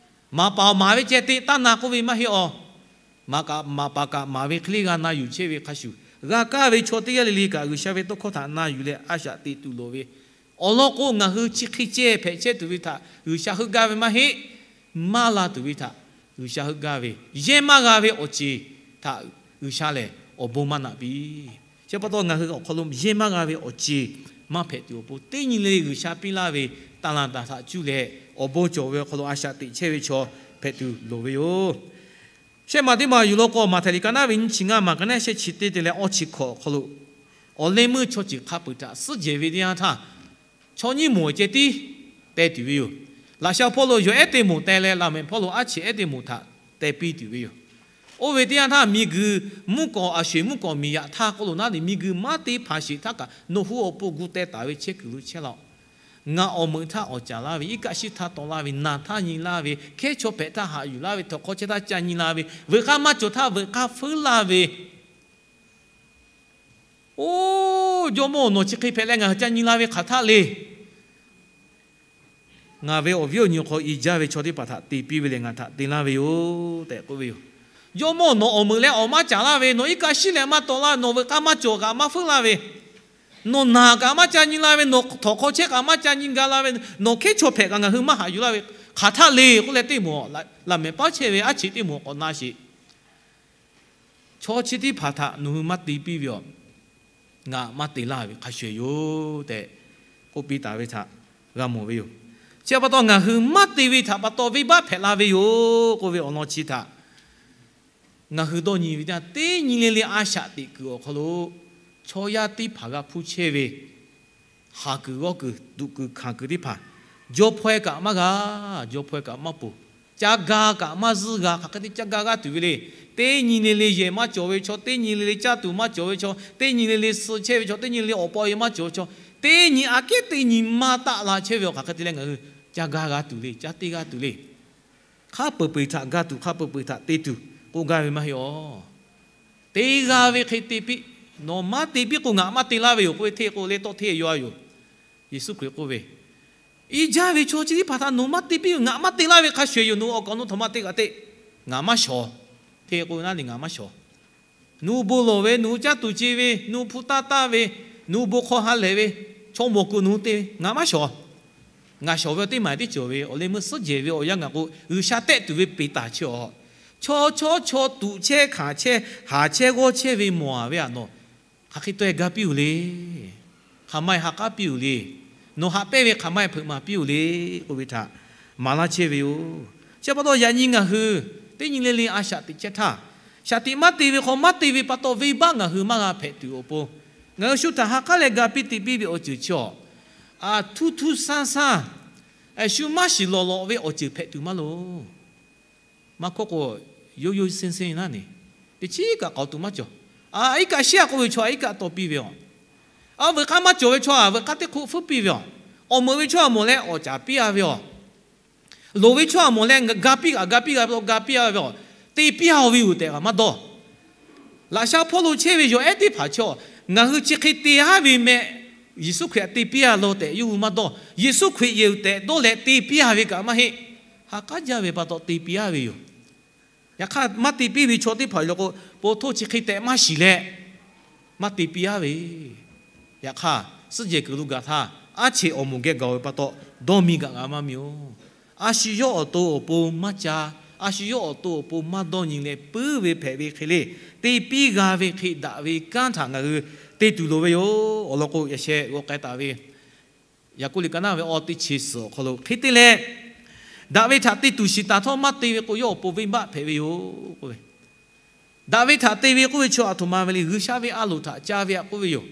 Maˍ paˍ awˬ maˍ ve ceh te taˇ na k'oˆ ve maˇ heˆ awˬ. Maˍ paˍ kaꞈ maˍ ve hk'e le g'a na yuˬ chehˇ ve hk'a shuˍ, g'a kaˇ ve chaw teˇ g'aˇ le le kaꞈ G'uiˬsha ve tawˇ hkawˇ htaꞈ na yuˬ leh a shaꞈ teꞈ tuˬ loˍ ve. Awˬ lawn k'o, ngaˬ hui chi hk'e ceh hpehꞈ chehˇ tuˬ ve htaꞈ G'uiˬsha heuˆ gaˇ ve maˇ heˆ. Maˇ la tuˬ ve htaꞈ G'uiˬsha heuˆ gaˇ ve, yehˇ maˇ g'a ve awˬ ceˬ htaꞈ G'uiˬsha lehˬ awˬ bon maˇ naꞈ piˇ. Chi pa taw ngaˬ hui awˬ hk'aw lo yehˇ maˇ g'a ve awˬ ceˬ maˇ hpehꞈ tuˬ awˬ pon, teˇ nyi le G'uiˬsha piˇ laˇ ve taˍ laˍ taˍ htaꞈ cuˇ leh awˬ bon cawˬ ve awˬ hk'aw lo a shaꞈ teꞈ chehˇ ve chaw hpehꞈ tuˬ loˍ ve yoˬ. Shehˆ maˬ teˇ maˬ yuˬ law k'o, Maꞈhtehˍ liꞈ ka naˉ ve nyiˇ chi ngaˇ maˬ ka naˉ shehˆ chi teˇ te leh awˇ chi hkawꞈ awˬ hk'aw lo, awˬ leh meuˇ chaw ceuˬ hk'a peuˬ htaꞈ suhˉ jehˬ ve teˇ yanˇ htaˇ, chaw nyiˇ moˍ ceh tiˉ teh tuˬ ve yoˬ. Laꞈ sha hpawˇ lo yawˬ ehˉ teˇ moˍ teh leh, laꞈ mehˍ hpawˇ lo aˉ cheꞈ ehˉ teˇ moˍ htaꞈ teh piˇ tuˬ ve yoˬ. Oˇ ve teˇ yanˇ htaˇ, miˬguiˬ mvuhˇ kawꞈ, aˬ sho-eˬ mvuhˇ kawꞈ miˬ yaꞈ htaˇ k'oˆ lo naˉ leh, miˬguiˬ maˇ te hpanˍ sheˍ htaˇ kaꞈ nawˬ hui awˬ pon gu teh taˍ ve chehˇ kuiˬ lo chehˇ laˇ-oˆ. Ngaˬ awˬ meuꞈ htaˇ awˍ caˍ laˇ ve, iˉ kaˆ shiˉ htaˇ taw laˇ ve, naˬ htaˇ nyi laˇ ve, hkehˉ chaw hpehꞈ htaˇ haꞈ yuˬ laˇ ve, htawnˍ hk'aw chehˇ htaˇ ca nyi la ve, veuꞈ k'aˇ maˇ cawˬ htaˇ veuꞈ k'aˇ feuˉ laˇ ve, oˇ, jawˇmawˇ-oˬ, nawˬ chi hk'e hpehꞈ leh ngaˬ hui ca nyi la ve hk'aˬ htaˇ le. Ngaˬ ve awˬ viˉ awˬ nyi hk'aw i jaˇ ve chaw teˇ hpaˍ htaꞈ te piˇ ve lehˬ, ngaˬ htaꞈ te laˇ ve yoˬ tehꞈ k'oˆ ve yoˬ. Jawˇmawˇ-oˬ, nawˬ awˬ meuꞈ leh awˍ maˇ caˍ laˇ ve, nawˬ iˉ kaˆ shiˉ leh maˇ taw laˇ, nawˬ veuꞈ k'aˇ maˇ cawˬ kaꞈ maˇ feuˉ laˇ ve, nawˬ naˬ kaꞈ maˇ ca nyi la ve, nawˬ htawnˍ hk'aw chehˇ kaꞈ maˇ ca nyi ga la ve, nawˬ hkehˉ chaw hpehꞈ kaꞈ ngaˬ hui maˇ haꞈ yuˬ laˇ ve hk'aˬ htaˇ le k'oˆ leh, teˇ moˍ laꞈ mehˍ paˉ chehˇ ve aˉ cheꞈ teˇ moˍ k'awꞈ na sheˍ. Chaw chi teˇ hpaˍ htaꞈ nawˬ hui maˇ te piˇ ve awˬ, ngaˬ maˇ te laˇ ve hk'a shuˍ yoˬ tehꞈ k'oˆ piˇ taˍ ve htaꞈ g'a mawˬ ve yoˬ. Chi pa taw ngaˬ hui maˇ te ve htaꞈ pa taw venˇbaˆ hpehꞈ la ve yoˬ k'oˆ ve awˬ lawn chi htaꞈ ngaˬ hui dawˇ nyi ve teˇ yanˇ, teˇ nyi le le a shaꞈ teꞈ kuiˬ awˬ hk'aw lo chaw yaˇ teˇ hpaˍ g'a hpuˇ chehˇ ve, haˍ kuiˬ g'awˇ kuiˬ, tuꞈ kuiˬ hkanˍ kuiˬ teˇ hpaˍ, jaw hpaw-e kaꞈ maˇ g'a, jaw hpaw-e kaꞈ maˇ poˬ, ca ga kaꞈ maˇ zuhˇ g'a, hk'aˬ hk'e te ca ga g'aˇ tuˬ ve le. Teˇ nyi le le yehˬ maˇ cawˬ ve chaw, teˇ nyi le le caˇ tuˬ maˇ cawˬ ve chaw, teˇ nyi le le suh chehˇ ve chaw, teˇ nyi le le awˬ paw e maˇ cawˬ ve chaw, teˇ nyi aꞈ kehˉ teˇ nyi maˇ taˆ la chehˇ ve awˬ hk'aˬ hk'e te leh ngaˬ hui ca ga g'a tuˬ le, ca te g'a tuˬ le. Hk'a peu-eˬ peu-eˬ htaꞈ ga tuˬ, hk'a peu-eˬ peu-eˬ htaꞈ te tuˬ k'oˆ gaˇ ve maˇ heˆ awˬ. Te g'a ve hk'e te piˇ. Nawˬ maˇ te piˇ k'o, ngaˬ maˇ te laˇ ve yoˬ k'oˆ ve hteˇ k'o le tawˇ hteˇ yaw a yoˬ. Yeˍsuˆ Hkriꞈ k'oˆ ve, i jaˇ ve chaw chi teˇ hpaˍ htaꞈ nawˬ maˇ te piˇ, ngaˬ maˇ te laˇ ve hk'a shuˍ yoˬ. Nawˬ hui awˬ kaˍ awˬ nu htaꞈ maˇ te kaꞈ te, ngaˬ maˇ shawˍ. Hteˇ k'oˆ ve naˉ le, ngaˬ maˇ shawˍ. Nawˬ hui bon lawˬ ve, nawˬ hui caˇ tuˬ ce ve, nawˬ hui hpu taˇ taˇ ve, nawˬ hui bon hk'aw ha lehˬ ve, chaw mawˬ kuiˬ nawˬ hui te ve, ngaˬ maˇ shawˍ. Ngaˬ shawˍ ve teˇ maˬ teˇ cawˬ ve awˬ leh meuˇ suhˉ jehˬ ve awˬ yanˇ ngaˬ k'o, G'uiˬsha tehˆ tuˬ ve peˍ taˍ chi awˬ. Chaw chaw chaw tuꞈ chehˇ hkanˍ chehˇ haˍ chehˇ g'awˇ chehˇ ve mawˬ a ve aꞈ nawˬ, hk'aˬ hk'e tawˆ-e gaˇ piˇ-oˬ le. Hk'aˬ ma-e ha k'aˉ piˇ-oˬ le. Nawˬ haꞈ pehnˇ ve hk'aˬ ma-e hpeuꞈ maˍ piˇ-oˬ le k'oˆ ve htaꞈ maˍ laˇ chehˇ ve yoˬ. Chi pa taw yaꞈ nyi ngaˬ hui teˇ nyi le le a shaꞈ teꞈ chehˇ htaˇ, Shaˍ tiꞈ maˇ te ve hk'aw, maˇ te ve pa taw venˇbaˆ ngaˬ hui maˇ g'a hpehꞈ tuˬ awˬ pon, ngaˬ hui shu htaꞈ ha k'aˉ leh ga piˇ te piˇ ve awˬ ceuˬ chi awˬ, a htu htu san san, a shu maˇ shiˍ lawˬ lawꞈ ve awˬ ceuˬ hpehꞈ tuˬ maˇ loˬ. Maˇ hkawˇ k'o, yoˇ yoˇ senˇ senˇ naˉ neˬ, teˇ chiˉ kaꞈ k'awꞈ tuˬ maˇ cawˬ. A iˉ kaˆ shiˉ a k'oˆ ve chaw a iˉ kaˆ taw piˇ ve aˬ. A veuꞈ k'aˇ maˇ cawˬ ve chaw a veuꞈ k'aˇ teˇ hk'oˆ feuˉ piˇ ve aˬ. Awˬ meuꞈ ve chaw a mawˬ leh awˬ caˍ piˇ a ve aˬ. Loˍ ve chaw a mawˬ leh ga piˇ kaꞈ ga piˇ g'a ve, ga piˇ a ve aˬ. Te piˇ a ve yoˬ tehꞈ kaꞈ maˇ dawˇ. Laꞈ sha hpawˇ lo chehˇ ve yawˬ ehˉ teˇ hpaˍ chaw, ngaˬ hui chi hk'e te haˉ ve meh, Yeˍsuˆ Hkriꞈ htaꞈ te piˇ a law tehꞈ yawˇ hui maˇ dawˇ. Yeˍsuˆ Hkriꞈ yehˬ tehꞈ dawˇ leh te piˇ a ve kaꞈ maˇ heˆ. Ha k'aˉ jaˇ ve pa taw te piˇ a ve yoˬ. Yaꞈ hk'aˇ, maˇ te piˇ ve chaw teˇ hpaˍ yoˬ k'o, po htoˇ chi hk'e tehꞈ maˇ shiˍ leh, maˇ te piˇ a ve. Yaꞈ hk'aˇ, suhˉ jehˬ kuiˬ lo gaˬ htaˇ, aˉ cheꞈ awˬ moˍ geh gaˬ ve pa taw, dawˇ mi kaꞈ g'a maˇ miˬ oˬ. A shu yawˇ awˬ to awˬ pon maˇ ca, a shu yawˇ awˬ to awˬ pon maˇ dawˇ nyi leh puiˉ ve hpehꞈ ve hk'e le, te piˇ g'a ve hk'e daꞈ ve kanˉ htaꞈ ngaˬ hui te tuˬ loˍ ve yoˬ. Awˬ lawn k'o, yaꞈ sheh g'aw k'ai taˍ ve Yaˍkoˆ liꞈ ka naˇ ve awˬ teˇ chi suhˍ awˬ hk'aw lo hk'e te leh, daꞈ ve htaꞈ te tuˬ shiˍ taˍ htawˇ maˇ te ve k'o, yawˇ awˬ pon venˇbaˆ hpehꞈ ve yoˬ k'oˆ ve. Daꞈ ve htaꞈ te ve k'oˆ ve chaw aˬ htoꞈ ma ve le, G'uiˬsha ve a loˍ htaꞈ ca ve aꞈ k'oˆ ve yoˬ.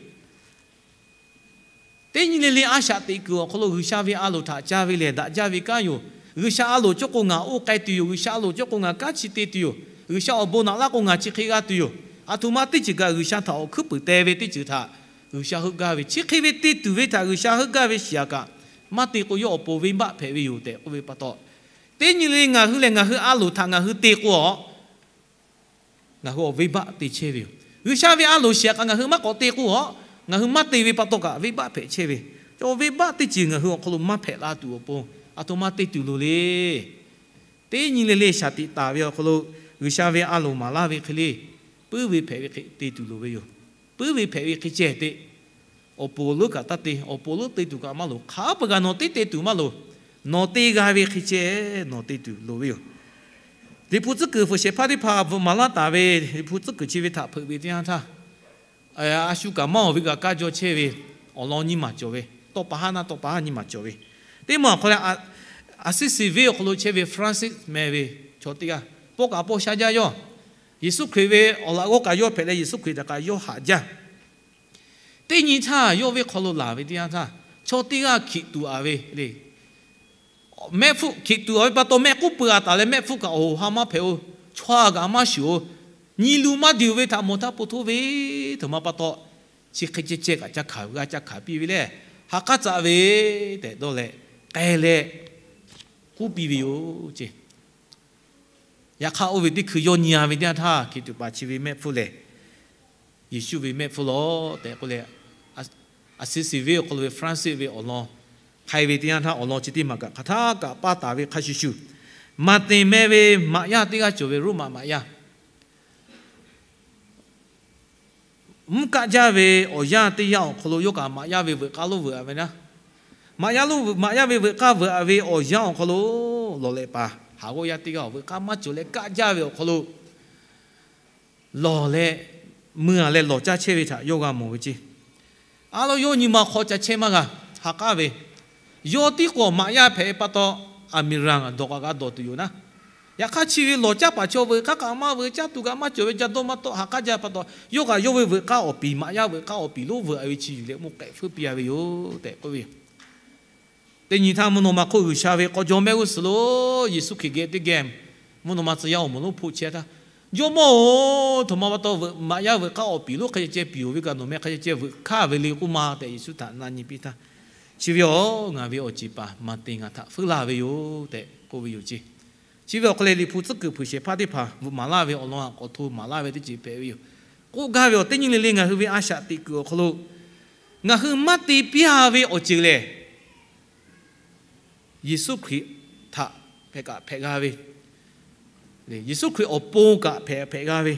Teˇ nyi le le a shaꞈ teꞈ kuiˬ awˬ hk'aw lo G'uiˬsha ve a loˍ htaꞈ ca ve lehˬ, daꞈ jaˇ ve kanˉ yoˬ. G'uiˬsha a loˍ cawˇ k'o ngaˬ oˇ k'ai tuˬ yoˬ. G'uiˬsha a loˍ cawˇ k'o ngaˬ kanˉ chi te tuˬ yoˬ. G'uiˬsha awˬ bon naꞈ laˇ k'o ngaˬ chi hk'e g'a tuˬ yoˬ. Aˬ htoꞈ ma teˇ ceuˬ kaꞈ G'uiˬsha htaꞈ awˬ hkuiˉ puiˍ te ve teˇ ceuˬ htaꞈ G'uiˬsha heuˆ gaˇ ve, chi hk'e ve te tuˬ ve htaꞈ G'uiˬsha heuˆ gaˇ ve shiˍ aꞈ kaꞈ, maˇ te k'o yawˇ awˬ pon venˇbaˆ hpehꞈ ve yoˬ tehꞈ k'oˆ ve pa taw, teˇ nyi le ngaˬ hui lehˬ ngaˬ hui a loˍ htaꞈ ngaˬ hui te k'o a ngaˬ hui awˬ venˇbaˆ te chehˇ ve yoˬ. G'uiˬsha ve a loˍ shiˍ aꞈ kaꞈ ngaˬ hui maˇ k'awꞈ te k'o a, ngaˬ hui maˇ te ve pa taw kaꞈ venˇbaˆ hpehꞈ chehˇ ve, awˬ venˇbaˆ teˇ ceuˬ ngaˬ hui awˬ hk'aw lo maˇ hpehꞈ la tuˬ awˬ pon, aˬ htoꞈ ma te tuˬ loˍ le. Teˇ nyi le le shaˍ tiꞈ taˍ ve awˬ hk'aw lo G'uiˬsha ve a loˍ maˍ laˇ ve hk'e le, puiˉ ve hpehꞈ ve hk'e te tuˬ loˍ ve yoˬ. Puiˉ ve hpehꞈ ve hk'e ceh teꞈ, awˬ pon lonˉ kaꞈ taˇ te, awˬ pon lonˉ te tuˬ kaꞈ maˇ loˍ. Hk'a peu g'a nawˬ teˇ te tuˬ maˇ loˍ. Nawˬ te g'a ve hk'e ceh nawˬ te tuˬ loˍ ve yoˬ. Liꞈ hpu tcuhˉ kuiˬ hpfuhˍ shehˍ hpaˇ teˇ hpaˍ bvuhꞈ maˍ laˇ taˍ ve Liꞈ hpu tcuhˉ kuiˬ chi ve htaꞈ hpeuꞈ ve teˇ yanˇ htaˇ, a shu kaꞈ maˇ awˬ ve kaꞈ kaˇ jaw chehˇ ve awˬ lawn nyiˇ maˬ cawˬ ve, tawˇ pa haˉ naˆ tawˇ pa haˉ nyiˇ maˬ cawˬ ve. Teˇ maˬ awˬ hk'aw leh, Aˍsiˉsiˍ venˇ awˬ hk'aw lo chehˇ ve Francis meh ve chaw teˇ g'aˇ, paw kaꞈ paw sha jaˇ yawˇ, Yeˍsuˆ Hkriꞈ ve awˬ laꞈ g'awˇ kaꞈ yawˇ hpehꞈ leh Yeˍsuˆ Hkriꞈ htaꞈ kaꞈ yawˇ haꞈ jaˇ. Teˇ nyi htaˇ yawˇ venˇ hk'aw lo laˬ ve teˇ yanˇ htaˇ, chaw teˇ g'aˇ hkiꞈ tuꞈ a ve le. Mehˆ hpfuhˆ hkiꞈ tuꞈ a ve pa taw mehˆ k'uˉ pui a taˍ leh mehˆ hpfuhˆ kaꞈ awˬ ha maˇ hpehꞈ-o, chaw a kaꞈ maˇ shuˍ-o, nyi lu maˇ diˬ ve htaꞈ mawˬ htaˇ po htoˇ ve, htoꞈ ma pa taw, chi hk'e ceh ceh kaꞈ ca hkanˍ g'a ca hkanˍ piˇ ve lehˬ, ha k'aˉ tcuh ve tehꞈ dawˇ leh, k'ai leh k'uˉ piˇ ve yoˬ ce. Yaꞈ hk'aˇ oˇ ve teˇ hkui yawˇ nyi a ve teˇ yanˇ htaˇ, hkiꞈ tuꞈ paˍ chi ve mehˆ hpfuhˆ lehˬ, Yeˍsuˆ ve mehˆ hpfuhˆ lawˬ tehꞈ k'oˆ leh, Aˍsiˉsiˍ venˇ awˬ hk'aw lo ve Francis ve awˬ lawn hk'ai ve teˇ yanˇ htaˇ, awˬ lawn chi teˇ maˬ kaꞈ hk'aˬ htaˇ kaꞈ paˇ taˍ ve hk'a shuˍ shuˍ, Maˍteˍ meh ve maꞈ yaˇ teˇ g'aˇ cawˬ ve, Roˉmaꞈ maꞈ yaˇ mvuhˇ kaˆ jaˇ ve awˬ yanˇ teˇ yanˇ awˬ hk'aw lo yawˇ kaꞈ maꞈ yaˇ ve veuꞈ k'aˇ lonˉ veuꞈ a ve naˉ, maꞈ yaˇ lonˉ, maꞈ yaˇ ve veuꞈ k'aˇ veuꞈ a ve awˬ yanˇ awˬ hk'aw lo, lawˬ lehꞈ paˍ haˍ g'awˇ yaˇ teˇ g'aˇ awˬ veuꞈ k'aˇ maˇ cawˬ leh kaˆ jaˇ ve awˬ hk'aw lo lawˬ leh, mui a leh lawˬ caˇ chehˇ ve htaꞈ yawˇ g'a mawˬ ve ce. A lo yawˇ nyi ma hk'aw ca chehˇ maˇ g'a, ha k'aˉ ve, yawˇ tiˉ k'o maꞈ yaˇ hpehꞈ ve pa taw, aˬ miˍ raˬ dawˬ kaꞈ g'a dawˬ tuˬ yoˬ naˉ. Yaꞈ hk'aˇ chi ve lawˬ caˇ paˍ chaw veuꞈ k'aˇ kaꞈ maˇ veuꞈ, caˇ tuˬ kaꞈ maˇ cawˬ ve, ca dawˇ maˇ tawˆ, ha k'aˉ jaˇ pa taw, yawˇ kaꞈ yawˇ ve veuꞈ k'aˇ awˬ piˍ, maꞈ yaˇ veuꞈ k'aˇ awˬ piˍ lonˉ veuꞈ a ve chi yuˬ leh mvuhˇ k'ehꞈ feuˉ piˇ a ve yoˬ tehꞈ k'oˆ ve yoˬ. Teˇ nyi htaˇ mvuhˇ naw ma hk'oˆ G'uiˬsha ve k'aw jaw mehˆ g'uˇ suhˍ lo Yeˍsuˆ Hkriꞈ geh teˇ geh mvuhˇ naw ma tcuh yaˇ awˬ moˍ lonˉ hpoˆ chehˇ htaˇ, Jawˇmawˇ-oˬ, htoꞈ ma pa taw veuꞈ maꞈ yaˇ veuꞈ k'aˇ awˬ piˍ lonˉ hk'e ceh piˍ-oˬ ve kaꞈ nawˬ meh hk'e ceh veuꞈ hkanˇ ve le k'oˆ ma tehꞈ Yeˍsuˆ htaꞈ na nyi piˇ htaˇ, chi ve yoˬ, ngaˬ ve awˬ ceˬ paˍ Maˍteˍ ngaˬ htaꞈ feuˉ laˇ ve yoˬ tehꞈ k'oˆ ve yoˬ ce. Chi ve awˬ hk'aw leh Liꞈ hpu tcuhˉ kuiˬ hpfuhˍ shehˍ hpaˇ teˇ hpaˍ bvuhꞈ maˍ laˇ ve awˬ lawn a k'awꞈ hto maˍ laˇ ve teˇ ceuˬ hpehꞈ ve yoˬ. K'oˆ gaˇ ve awˬ teˇ nyi le le ngaˬ hui ve a shaꞈ teꞈ kuiˬ awˬ hk'aw lo ngaˬ hui maˇ te piˇ a ve awˬ ceuˬ lehˬ, Yeˍsuˆ Hkriꞈ htaꞈ hpehꞈ kaꞈ hpehꞈ g'a ve, Yeˍsuˆ Hkriꞈ awˬ pon kaꞈ hpehꞈ hpehꞈ g'a ve,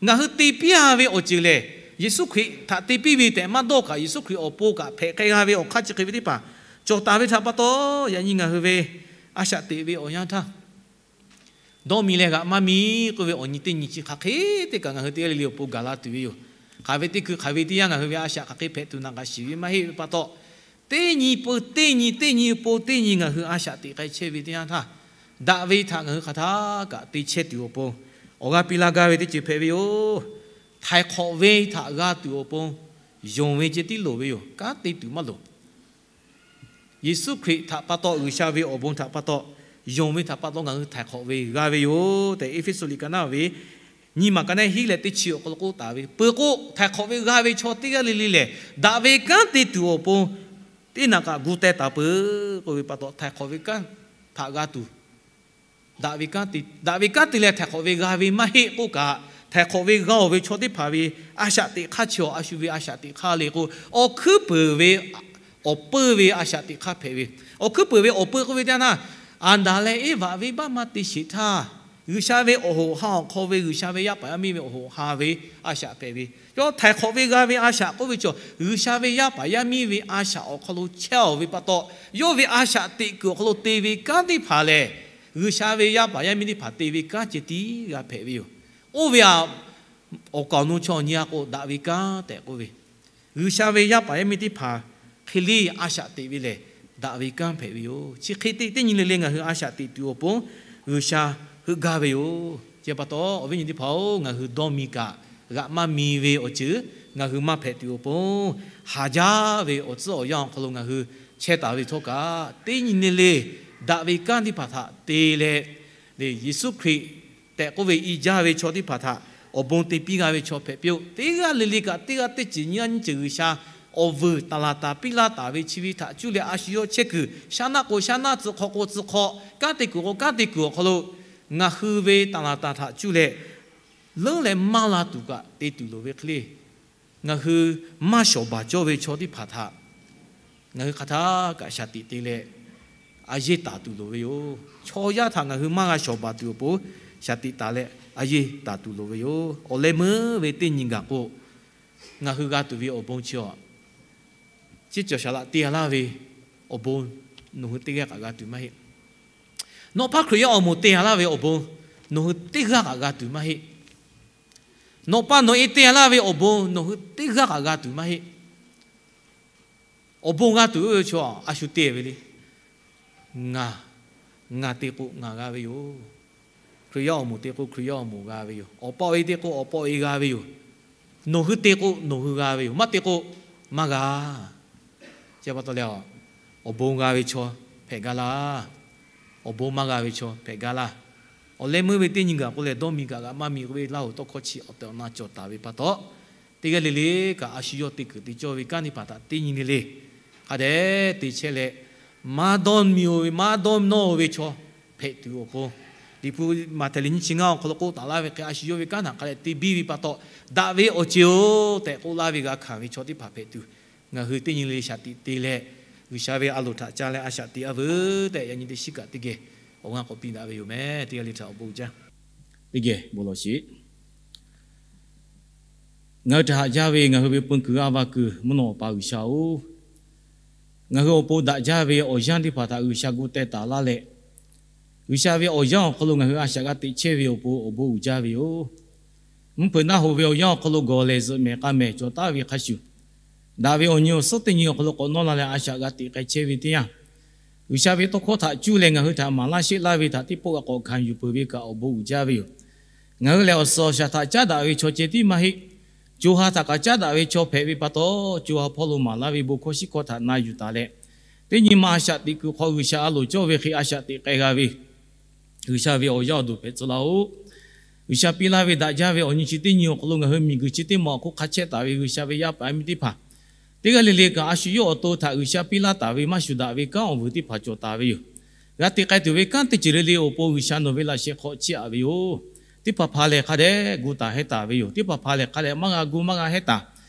ngaˬ hui te piˇ a ve awˬ ceuˬ lehˬ, Yeˍsuˆ Hkriꞈ htaꞈ te piˇ ve tehꞈ maˇ dawˇ kaꞈ Yeˍsuˆ Hkriꞈ awˬ pon kaꞈ hpehꞈ hk'e g'a ve awˬ hk'aˇ chi hk'e ve teˇ hpaˍ cawˬ taˍ ve htaꞈ pa taw, yaꞈ nyi ngaˬ hui ve a shaꞈ teꞈ ve awˬ yanˇ htaˇ, dawˇ mi leh g'aꞈ maˇ mi k'oˆ ve awˬ nyi teˇ nyi chi hk'aˬ hk'e te kaꞈ ngaˬ hui teˇ g'aˇ le le awˬ pon gaˬ la tuˬ ve yoˬ. Hk'aˬ ve teˇ hkui hk'aˬ ve teˇ yanˇ ngaˬ hui ve a shaꞈ hk'aˬ hk'e hpehꞈ tuˬ naꞈ kaꞈ shiˍ ve maˇ heˆ ve pa taw, teˇ nyi pon teˇ nyi, teˇ nyi pon teˇ nyi ngaˬ hui a shaꞈ teꞈ k'ai chehˇ ve teˇ yanˇ htaˇ, daꞈ ve htaꞈ ngaˬ hui hk'aˬ htaˇ kaꞈ te chehˇ tuˬ awˬ pon awˬ g'aˇ piˇ laˇ gaˇ ve teˇ ceuˬ hpehꞈ ve yoˬ. Htaiˍ hk'awꞈ ve htaꞈ g'a tuˬ awˬ pon yonˍ ve ceh tiˉ loˍ ve yoˬ. Kanˉ te tuˬ maˇ loˍ. Yeˍsuˆ Hkriꞈ htaꞈ pa taw, G'uiˬsha ve awˬ bon htaꞈ pa taw, yonˍ ve htaꞈ pa taw ngaˬ hui htaiˍ hk'awꞈ ve g'a ve yoˬ tehꞈ, Eˇfeˇsuꞈ liꞈ ka naˆ ve nyiˇ maˬ ka naˆ hiˉ leh teˇ chi awˬ hk'aw lo k'oˆ taˍ ve. Peuˬ k'o, htaiˍ hk'awꞈ ve g'a ve chaw teˇ g'aˇ le le lehˬ, daꞈ ve kanˉ te tuˬ awˬ pon teˇ naꞈ kaꞈ gu teh taˍ peuˬ k'oˆ ve pa taw, htaiˍ hk'awꞈ ve kanˉ htaꞈ g'a tuˬ, daꞈ ve kanˉ te leh htaiˍ hk'awꞈ ve g'a ve maˇ heˆ k'oˆ kaꞈ, htaiˍ hk'awꞈ ve g'a-oˬ ve chaw teˇ hpaˍ ve a shaꞈ teꞈ hk'aˇ chi awˬ a shu ve a shaꞈ teꞈ hk'aˇ le k'o, awˬ hkuiˉ peuˍ ve awˬ peu ve a shaꞈ teꞈ hk'aˇ hpehꞈ ve. Awˬ hkuiˉ peuˍ ve awˬ peu k'oˆ ve teˇ yanˇ, Aˍdanˍ leh Eˇvaꞈ venˇbaˆ maˇ te sheˍ htaˇ, G'uiˬsha ve awˬ hoꞈ ha awˬ hk'aw ve, G'uiˬsha ve yaˇ paˍ yaˇ miˇ ve awˬ hoꞈ ha ve a shaꞈ hpehꞈ ve. Yawˇ htaiˍ hk'awꞈ ve g'a ve a shaꞈ k'oˆ ve chaw, G'uiˬsha ve yaˇ paˍ yaˇ miˇ ve a shaꞈ awˬ hk'aw lo chehˇ-oˬ ve pa taw, yawˇ ve a shaꞈ teꞈ kuiˬ awˬ hk'aw lo te ve kanˉ teˇ hpaˍ lehˬ, G'uiˬsha ve yaˇ paˍ yaˇ miˇ teˇ hpaˍ te ve kanˉ ceh tiˉ g'a hpehꞈ ve yoˬ. Oˇ ve a, awˬ kaˍ awˬ nu chaw nyi a k'o, daꞈ ve kanˉ tehꞈ k'oˆ ve, G'uiˬsha ve yaˇ paˍ yaˇ miˇ teˇ hpaˍ hk'e le a shaꞈ teꞈ ve lehˬ, daꞈ ve kanˉ hpehꞈ ve yoˬ. Chi hk'e te teˇ nyi le le ngaˬ hui a shaꞈ teꞈ tuˬ awˬ pon G'uiˬsha heuˆ gaˇ ve yoˬ. Chi pa taw, awˬ viˉ nyi teˇ hpaˍ-oˬ, ngaˬ hui dawˇ mi kaꞈ g'aꞈ maˇ mi ve awˬ ceuˬ ngaˬ hui maˇ hpehꞈ tuˬ awˬ pon, haˍ jaˇ ve awˬ tcuhˉ awˬ yanˇ awˬ hk'aw lo ngaˬ hui chehˇ taˍ ve htawˇ kaꞈ, teˇ nyi le le daꞈ ve kanˉ teˇ hpaˍ htaꞈ te leh, Yeˍsuˆ Hkriꞈ tehꞈ k'oˆ ve i jaˇ ve chaw teˇ hpaˍ htaꞈ awˬ bon te piˇ g'a ve chaw hpehꞈ piˇ-oˆ. Teˇ g'aˇ le le kaꞈ teˇ g'aˇ teˇ ceuˬ nyi g'aˇ nyiˇ ceuˬ G'uiˬsha awˬ vuiˬ taˍ laˍ taˍ piˇ laˇ taˍ ve chi ve htaꞈ cuˇ leh a shu yawˇ chehˇ kuiˬ, shaˉ naˆ k'o shaˉ naˆ, tcuh hk'awꞈ k'o tcuh hk'awꞈ, kanˉ te kuiˬ k'o kanˉ te kuiˬ awˬ hk'aw lo ngaˬ hui ve taˍ laˍ taˍ htaꞈ cuˇ leh leuˉ leh maˇ la tuˬ kaꞈ te tuˬ loˍ ve hk'e le, ngaˬ hui maˇ shawˍ baˬ cawˇ ve chaw teˇ hpaˍ htaꞈ ngaˬ hui hk'aˬ htaˇ kaꞈ shaˍ tiꞈ te leh a yeˇ taˍ tuˬ loˍ ve yoˬ. Chaw yaˇ htaꞈ ngaˬ hui maˇ g'a shawˍ baˬ tuˬ awˬ pon shaˍ tiꞈ taˍ leh a yeˇ taˍ tuˬ loˍ ve yoˬ. Awˬ leh meuˇ ve teˇ nyi gaˬ k'o, ngaˬ hui g'a tuˬ ve awˬ bon chi awˬ, ceˇ cawˬ shaˍ laꞈ te a laˇ ve awˬ bon nawˬ hui teˇ g'aˇ kaꞈ g'a tuˬ maˇ heˆ. Nawˬ pa Hkriꞈ yaˇ awˬ moˍ te a laˇ ve awˬ bon nawˬ hui teˇ g'aˇ kaꞈ g'a tuˬ maˇ heˆ. Nawˬ pa nawˬ e te a laˇ ve awˬ bon nawˬ hui teˇ g'aˇ kaꞈ g'a tuˬ maˇ heˆ. Awˬ bon g'a tuˬ ve chaw a shu te ve le. Ngaˬ, ngaˬ te k'o ngaˬ g'a ve yoˬ. Hkriꞈ yaˇ awˬ moˍ te k'o Hkriꞈ yaˇ awˬ moˍ g'a ve yoˬ. Awˬ pa awˬ e te k'o awˬ pa awˬ e g'a ve yoˬ. Nawˬ hui te k'o nawˬ hui g'a ve yoˬ. Maˇ te k'o maˇ g'a. Chi pa taw leh, awˬ bon g'a ve chaw hpehꞈ gaˇ laˇ. Awˬ bon maˇ g'a ve chaw hpehꞈ gaˇ laˇ. Awˬ leh meuˇ ve teˇ nyi gaˬ k'o lehˬ, dawˇ mi kaꞈ g'aꞈ maˇ mi k'oˆ ve Laˇ hoꞈ tawˇ hkawˇ chi awˬ tehˬ awˬ na cawˬ taˍ ve pa taw, teˇ g'aˇ le le kaꞈ a shu yawˇ te kuiˬ te cawˇ ve kanˉ teˇ hpaˍ htaꞈ teˇ nyi le le hk'a dehꞈ te chehˇ leh, maˇ dawˇ mi-o ve maˇ dawˇ nawˇ-o ve chaw hpehꞈ tuˬ awˬ pon, Liꞈ hpu Maꞈhtehˍ liꞈ nyiˇ chi ngaˇ awˬ hk'aw lo k'oˆ taˍ laˇ ve hk'e, a shu yawˇ ve kanˉ htaꞈ hk'a dehꞈ te biˇ ve pa taw, daꞈ ve awˬ ceuˬ-oˬ tehꞈ k'oˆ laˇ ve g'a hkanˍ ve chaw teˇ hpaˍ hpehꞈ tuˬ, ngaˬ hui teˇ nyi le le shaˍ tiꞈ te leh, G'uiˬsha ve a loˍ htaꞈ ca leh a shaꞈ teꞈ a veuˬ tehꞈ, yaꞈ nyi teˇ shiˉ kaꞈ teˇ geh awˬ g'aˇ k'awꞈ piˇ daꞈ ve yoˬ meh. Teˇ g'aˇ le htaꞈ awˬ bon jaˇ. Teˇ geh bon lawˬ sheˍ. Ngaˬ hui htaꞈ haꞈ jaˇ ve ngaˬ hui ve peu kuiˬ a va kuiˬ mvuhˇ naw Awˬ pa G'uiˬsha-oˬ, ngaˬ hui awˬ pon daꞈ jaˇ ve awˬ yanˇ teˇ hpaˍ htaꞈ G'uiˬsha gu teh taˍ laˇ leh, G'uiˬsha ve awˬ yanˇ awˬ hk'aw lo ngaˬ hui a shaꞈ g'a teꞈ chehˇ ve awˬ pon awˬ bon uiˍ jaˇ ve yoˬ. Mvuhˇ hpeuꞈ naˆ hoꞈ ve awˬ yanˇ awˬ hk'aw lo gawˬ lehˬ zuhꞈ mehˍ k'a mehˍ cawˬ taˍ ve hk'a shuˍ, daꞈ ve awˬ nyi awˬ suhˉ teˇ nyi awˬ hk'aw lo k'awꞈ nawˇ la leh a shaꞈ g'a teꞈ k'ai chehˇ ve teˇ yanˇ, G'uiˬsha ve tawˇ hkawˇ htaꞈ cuˇ leh ngaˬ hui htaꞈ maˍ laˇ sheˆ laˇ ve htaꞈ teˇ pawˆ g'a k'awꞈ hkanˍ yuˬ peuˬ ve kaꞈ awˬ bon uiˍ jaˇ ve yoˬ. Ngaˬ hui lehˬ awˬ suhˍ awˬ shaˍ htaꞈ caˉ daꞈ ve chaw ceh tiˉ maˇ heˆ. Co ha htaꞈ kaꞈ caˉ daꞈ ve chaw hpehꞈ ve pa taw, co ha hpawˇ lo maˍ laˇ ve bon hkawˇ shiˉ hkawˇ htaꞈ na yuˬ taˍ leh, teˇ nyi ma a shaꞈ teꞈ kuiˬ hk'aw G'uiˬsha a loˍ cawˇ ve hk'e a shaꞈ teꞈ k'ai g'a ve G'uiˬsha ve awˬ yaˇ awˬ duˬ hpehꞈ tcuh laˇ-oˆ. G'uiˬsha piˇ laˇ ve daꞈ jaˇ ve awˬ nyi chi teˇ nyi awˬ hk'aw lo ngaˬ hui miˬguiˬ chi teˇ maˬ awˬ hk'oˆ hk'a chehˇ taˍ ve G'uiˬsha ve yaˇ paˍ yaˇ miˇ teˇ hpaˍ, teˇ g'aˇ le le kaꞈ a shu yawˇ awˬ to htaꞈ G'uiˬsha piˇ laˇ taˍ ve maˇ shuˍ daꞈ ve kanˉ awˬ vuiˬ teˇ hpaˍ cawˬ taˍ ve yoˬ. G'a te k'ai tuˬ ve kanˉ teˇ ceuˬ le le awˬ pon G'uiˬsha nawˬ ve laꞈ sheh hk'aw chiˇ aꞈ ve yoˬ. Teˇ hpaˍ hpaˍ lehˬ hk'a dehꞈ gu taˍ hehnˇ taˍ ve yoˬ. Teˇ hpaˍ hpaˍ lehˬ hk'a dehꞈ maˇ g'a gu maˇ g'a hehnˇ taˍ.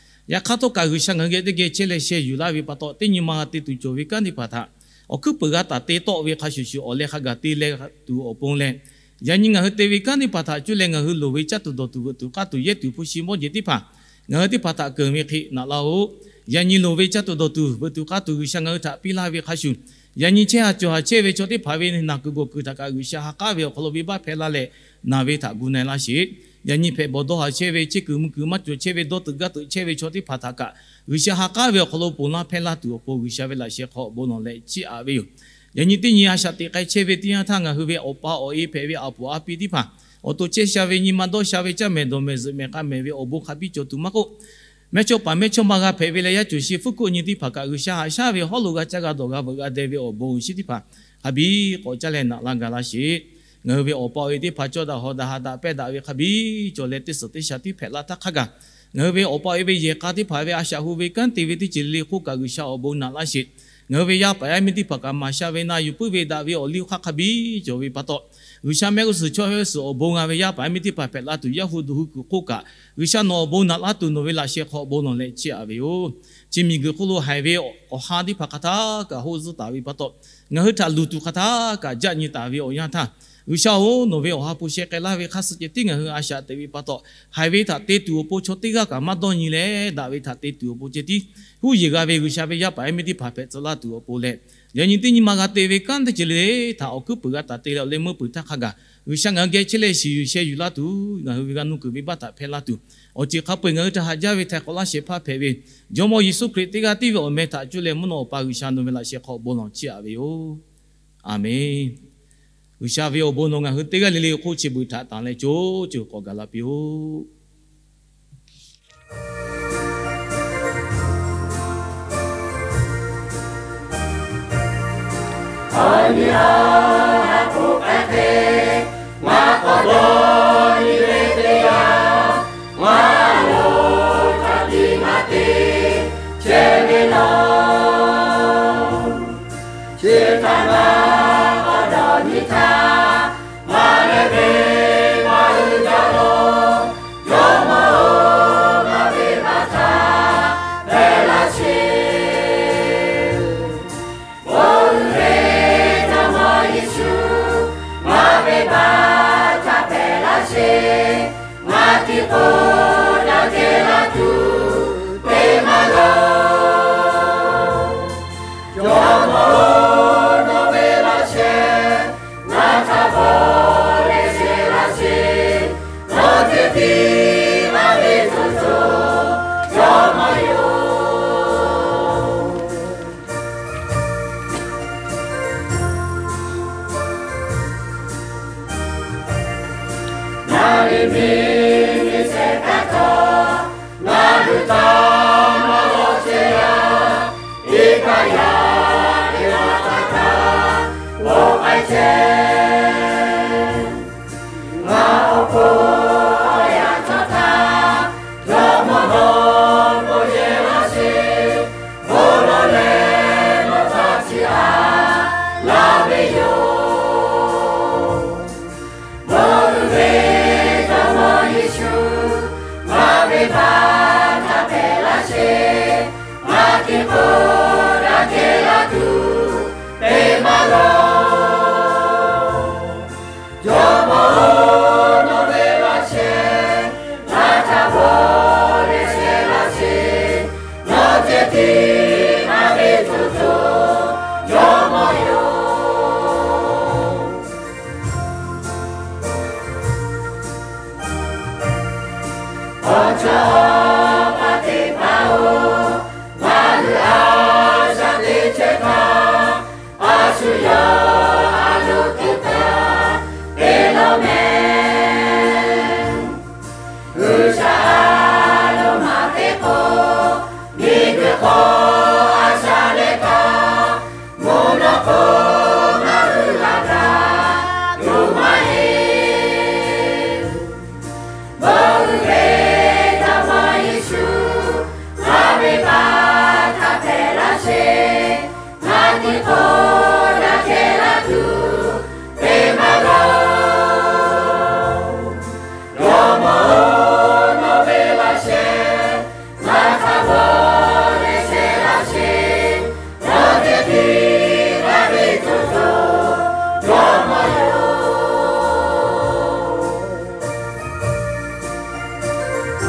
Yaꞈ hk'aˇ htawˇ kaꞈ G'uiˬsha ngaˬ hui geh teˇ geh chehˇ leh sheh yuˬ laˇ ve pa taw, teˇ nyi ma te tuˬ cawˬ ve kanˉ teˇ hpaˍ htaꞈ awˬ hkuiˉ peuˬ g'a taˍ te tawˆ ve hk'a shuˍ shuˍ awˬ leh hk'a gaˬ te leh tuˬ awˬ pon leh, yaꞈ nyi ngaˬ hui te ve kanˉ teˇ hpaˍ htaꞈ cuˇ leh ngaˬ hui loˍ ve caˇ tuˬ dawˬ tuˬ veuꞈ tuˬ k'aˇ tuˬ yehˇ tuˬ hpu shi mawˇ jeˬ teˇ hpaˍ ngaˬ hui teˇ hpaˍ htaꞈ keunˍ ve hk'e naꞈ laˇ-oˆ. Yaꞈ nyi loˍ ve caˇ tuˬ dawˬ tuˬ veuꞈ tuˬ k'aˇ tuˬ G'uiˬsha ngaˬ hui htaꞈ piˇ laˇ ve hk'a shuˍ, yaꞈ nyi chehˇ haˍ cawˬ haˍ chehˇ ve chaw teˇ hpaˍ ve naˬ kuiˬ gawˬ kuiˬ htaꞈ kaꞈ G'uiˬsha ha k'aˉ ve awˬ hk'aw lo venˇbaˆ hpehˇ laˇ leh, naˬ ve htaꞈ gu na-e laˇ sheˍ. Yaꞈ nyi hpehꞈ bawˬ dawˇ haˍ chehˇ ve, chehˇ kuiˬ mvuh kuiˬ maˇ cawˬ chehˇ ve, dawˇ teuꞈ gaˇ teuꞈ chehˇ ve chaw teˇ hpaˍ htaꞈ kaꞈ G'uiˬsha ha k'aˉ ve awˬ hk'aw lo ponˬ laˇ hpehˇ laˇ tuˬ awˬ pon G'uiˬsha ve laꞈ sheh hk'aw bon lawˬ leh chiˇ aꞈ ve yoˬ. Yaꞈ nyi teˇ nyi a shaꞈ teꞈ k'ai chehˇ ve teˇ yanˇ htaˇ ngaˬ hui ve awˬ pa awˬ e hpehꞈ ve a poˍ a pi teˇ hpaˍ Awˬ to chehˇ sha ve nyi ma dawˇ sha ve caˇ mehˍ dawˬ mehˍ zuhꞈ mehˍ k'a mehˍ ve awˬ bon hk'a biˇ cawˬ tuˬ maˇ k'oˆ, mehˇchawˇ paˍ mehˇchawˇma g'a hpehꞈ ve leh yaˇ cawˬ shi fuˉ kuˆ nyi teˇ hpaˍ kaꞈ G'uiˬsha haꞈ shaˉ ve hawˉ lo g'a caˇ g'a dawˬ g'a veuꞈ g'a deh ve awˬ bon awˬ shinˉ teˇ hpaˍ hk'a biˇ k'awꞈ caˇ leh naꞈ laˇ gaˬ laˇ sheˍ. Ngaˬ hui ve awˬ pa awˬ e teˇ hpaˍ cawˇ daꞈ hawˍ daꞈ haꞈ daꞈ pehˇ daꞈ ve hk'a biˇ cawˬ leh teˇ suhˍ teˇ shaˍ tiˉ hpehꞈ la htaˇ hk'a gaˬ, ngaˬ hui ve awˬ pa awˬ e ve yehˬ k'a teˇ hpaˍ ve a shaꞈ hu ve kanˉ te ve teˇ ceuˬ le le hk'oˆ kaꞈ G'uiˬsha awˬ bon naꞈ laˇ sheˍ. Ngaˬ hui ve yaˇ paˍ yaˇ miˇ teˇ hpaˍ kaꞈ maˍ sha ve na yuˬ puiˉ ve daꞈ ve awˬ liˇ hk'aˇ hk'a biˇ cawˬ ve pa taw, G'uiˬsha mehˆ g'uˇ suhˍ chaw heh suhˍ awˬ bon g'a ve yaˇ paˍ yaˇ miˇ teˇ hpaˍ hpehꞈ la tuˬ yaˇ hu duˬ hu kuiˬ hk'oˆ kaꞈ, G'uiˬsha nawˬ awˬ bon naꞈ laˇ tuˬ nawˬ ve laꞈ sheh hk'aw awˬ bon lawˬ leh chiˇ aꞈ ve yoˬ. Chi miˬguiˬ hk'oˆ lo haiˬ ve awˬ ha teˇ hpaˍ hk'a htaˇ kaꞈ hoˆ zuhˆ taˍ ve pa taw, ngaˬ hui htaꞈ luˬ tuˬ hk'a htaˇ kaꞈ jaˆ nyi taˍ ve awˬ yanˇ htaˇ, G'uiˬsha-oˬ, nawˬ ve awˬ ha hpu sheh k'ai laˇ ve hk'a suh ceh tiˉ ngaˬ hui a shaꞈ teꞈ ve pa taw, haiˬ ve htaꞈ te tuˬ awˬ pon chaw teˇ g'aˇ kaꞈ maˇ dawˇ nyi leh, daꞈ ve htaꞈ te tuˬ awˬ pon ceh tiˉ huˉ yeˬ g'a ve G'uiˬsha ve yaˇ paˍ yaˇ miˇ teˇ hpaˍ hpehꞈ tcuh laˇ tuˬ awˬ pon leh, yaꞈ nyi teˇ nyi ma g'a te ve kanˉ teˇ ceuˬ le le htaꞈ awˬ hkuiˉ puiˍ g'a taˍ te leh awˬ leh meuˇ peuˬ htaˇ hk'a gaˬ, G'uiˬsha ngaˬ hui geh chehˇ leh shiˍ yuˬ sheh yuˬ laˇ tuˬ, ngaˬ hui ve g'a nuˇ kuiˬ venˇbaˆ htaꞈ hpehˇ laˇ tuˬ, awˬ ceuˬ hk'a peu-eˬ ngaˬ hui htaꞈ haꞈ jaˇ ve htaiˍ hk'awꞈ laˇ shehˍ hpaˇ hpehꞈ ve Jawˇmawˇ Yeˍsuˆ Hkriꞈ teˇ g'aˇ tiˉ ve awˬ meh htaꞈ cuˇ leh mvuhˇ naw awˬ pa G'uiˬsha nawˬ ve laꞈ sheh hk'aw awˬ bon lawˬ chiˇ aꞈ ve yoˬ. Aˬmenˍ. G'uiˬsha ve awˬ bon nawˬ ngaˬ hui teˇ g'aˇ le le hk'oˆ chi beuꞈ htaꞈ tanˬ leh co co k'awꞈ gaˬ la piˇ-oˆ. Awˬ nyi a ha k'oˆ k'ai hk'e, ngaˬ k'awꞈ dawˇ nyi ve teˇ yanˇ, ngaˬ lo hk'a tiꞈ maˇ te chehˇ ve law. Chi htaꞈ ngaˬ k'awꞈ dawˇ nyi htaˇ, ngaˬ leh ve maˇ hui jaˇ lo, Jawˇmawˇ-oˬ, ngaˬ ve baˆ htaꞈ hpehˇ laˇ sheˍ. Oˇ ve Jawˇmawˇ Yeˍsuˆ, ngaˬ ve baˆ htaꞈ hpehˇ laˇ sheˍ. Ngaˬ tiˉ k'oˆ daꞈ kehˬ laˇ tuˬ teˇ maˇ g'a. Jawˇmawˇ-oˬ, nawˬ ve laꞈ sheh ngaˬ htaꞈ bvuhꞈ leh sheh laˇ sheˍ. Nawˬ ceh tiˉ ngaˬ ve co co Jawˇmawˇ yoˬ. Naˍ riˍ miˬ miˬ shehˍ hpaˇ htawˇ, ngaˬ hui htaꞈ maˇ lawˬ chehˇ yaˇ. Iˉ kaˆ yaˇ teˇ g'aˇ htaꞈ kaꞈ k'oˆ k'ai chehˇ. Ngaˬ awˬ pon yaꞈ chaw htaꞈ Jawˇmawˇ nawˬ k'oˆ yehˬ laˇ sheˍ. Bon lawˬ leh nawˬ htaꞈ chiˇ aꞈ laˇ ve yoˬ. Mvuhˇ ve Jawˇmawˇ Yeˍsuˆ, ngaˬ ve baˆ htaꞈ hpehˇ laˇ sheˍ. Ngaˬ tiˉ k'oˆ daꞈ kehˬ laˇ tuˬ teˇ maˇ g'a.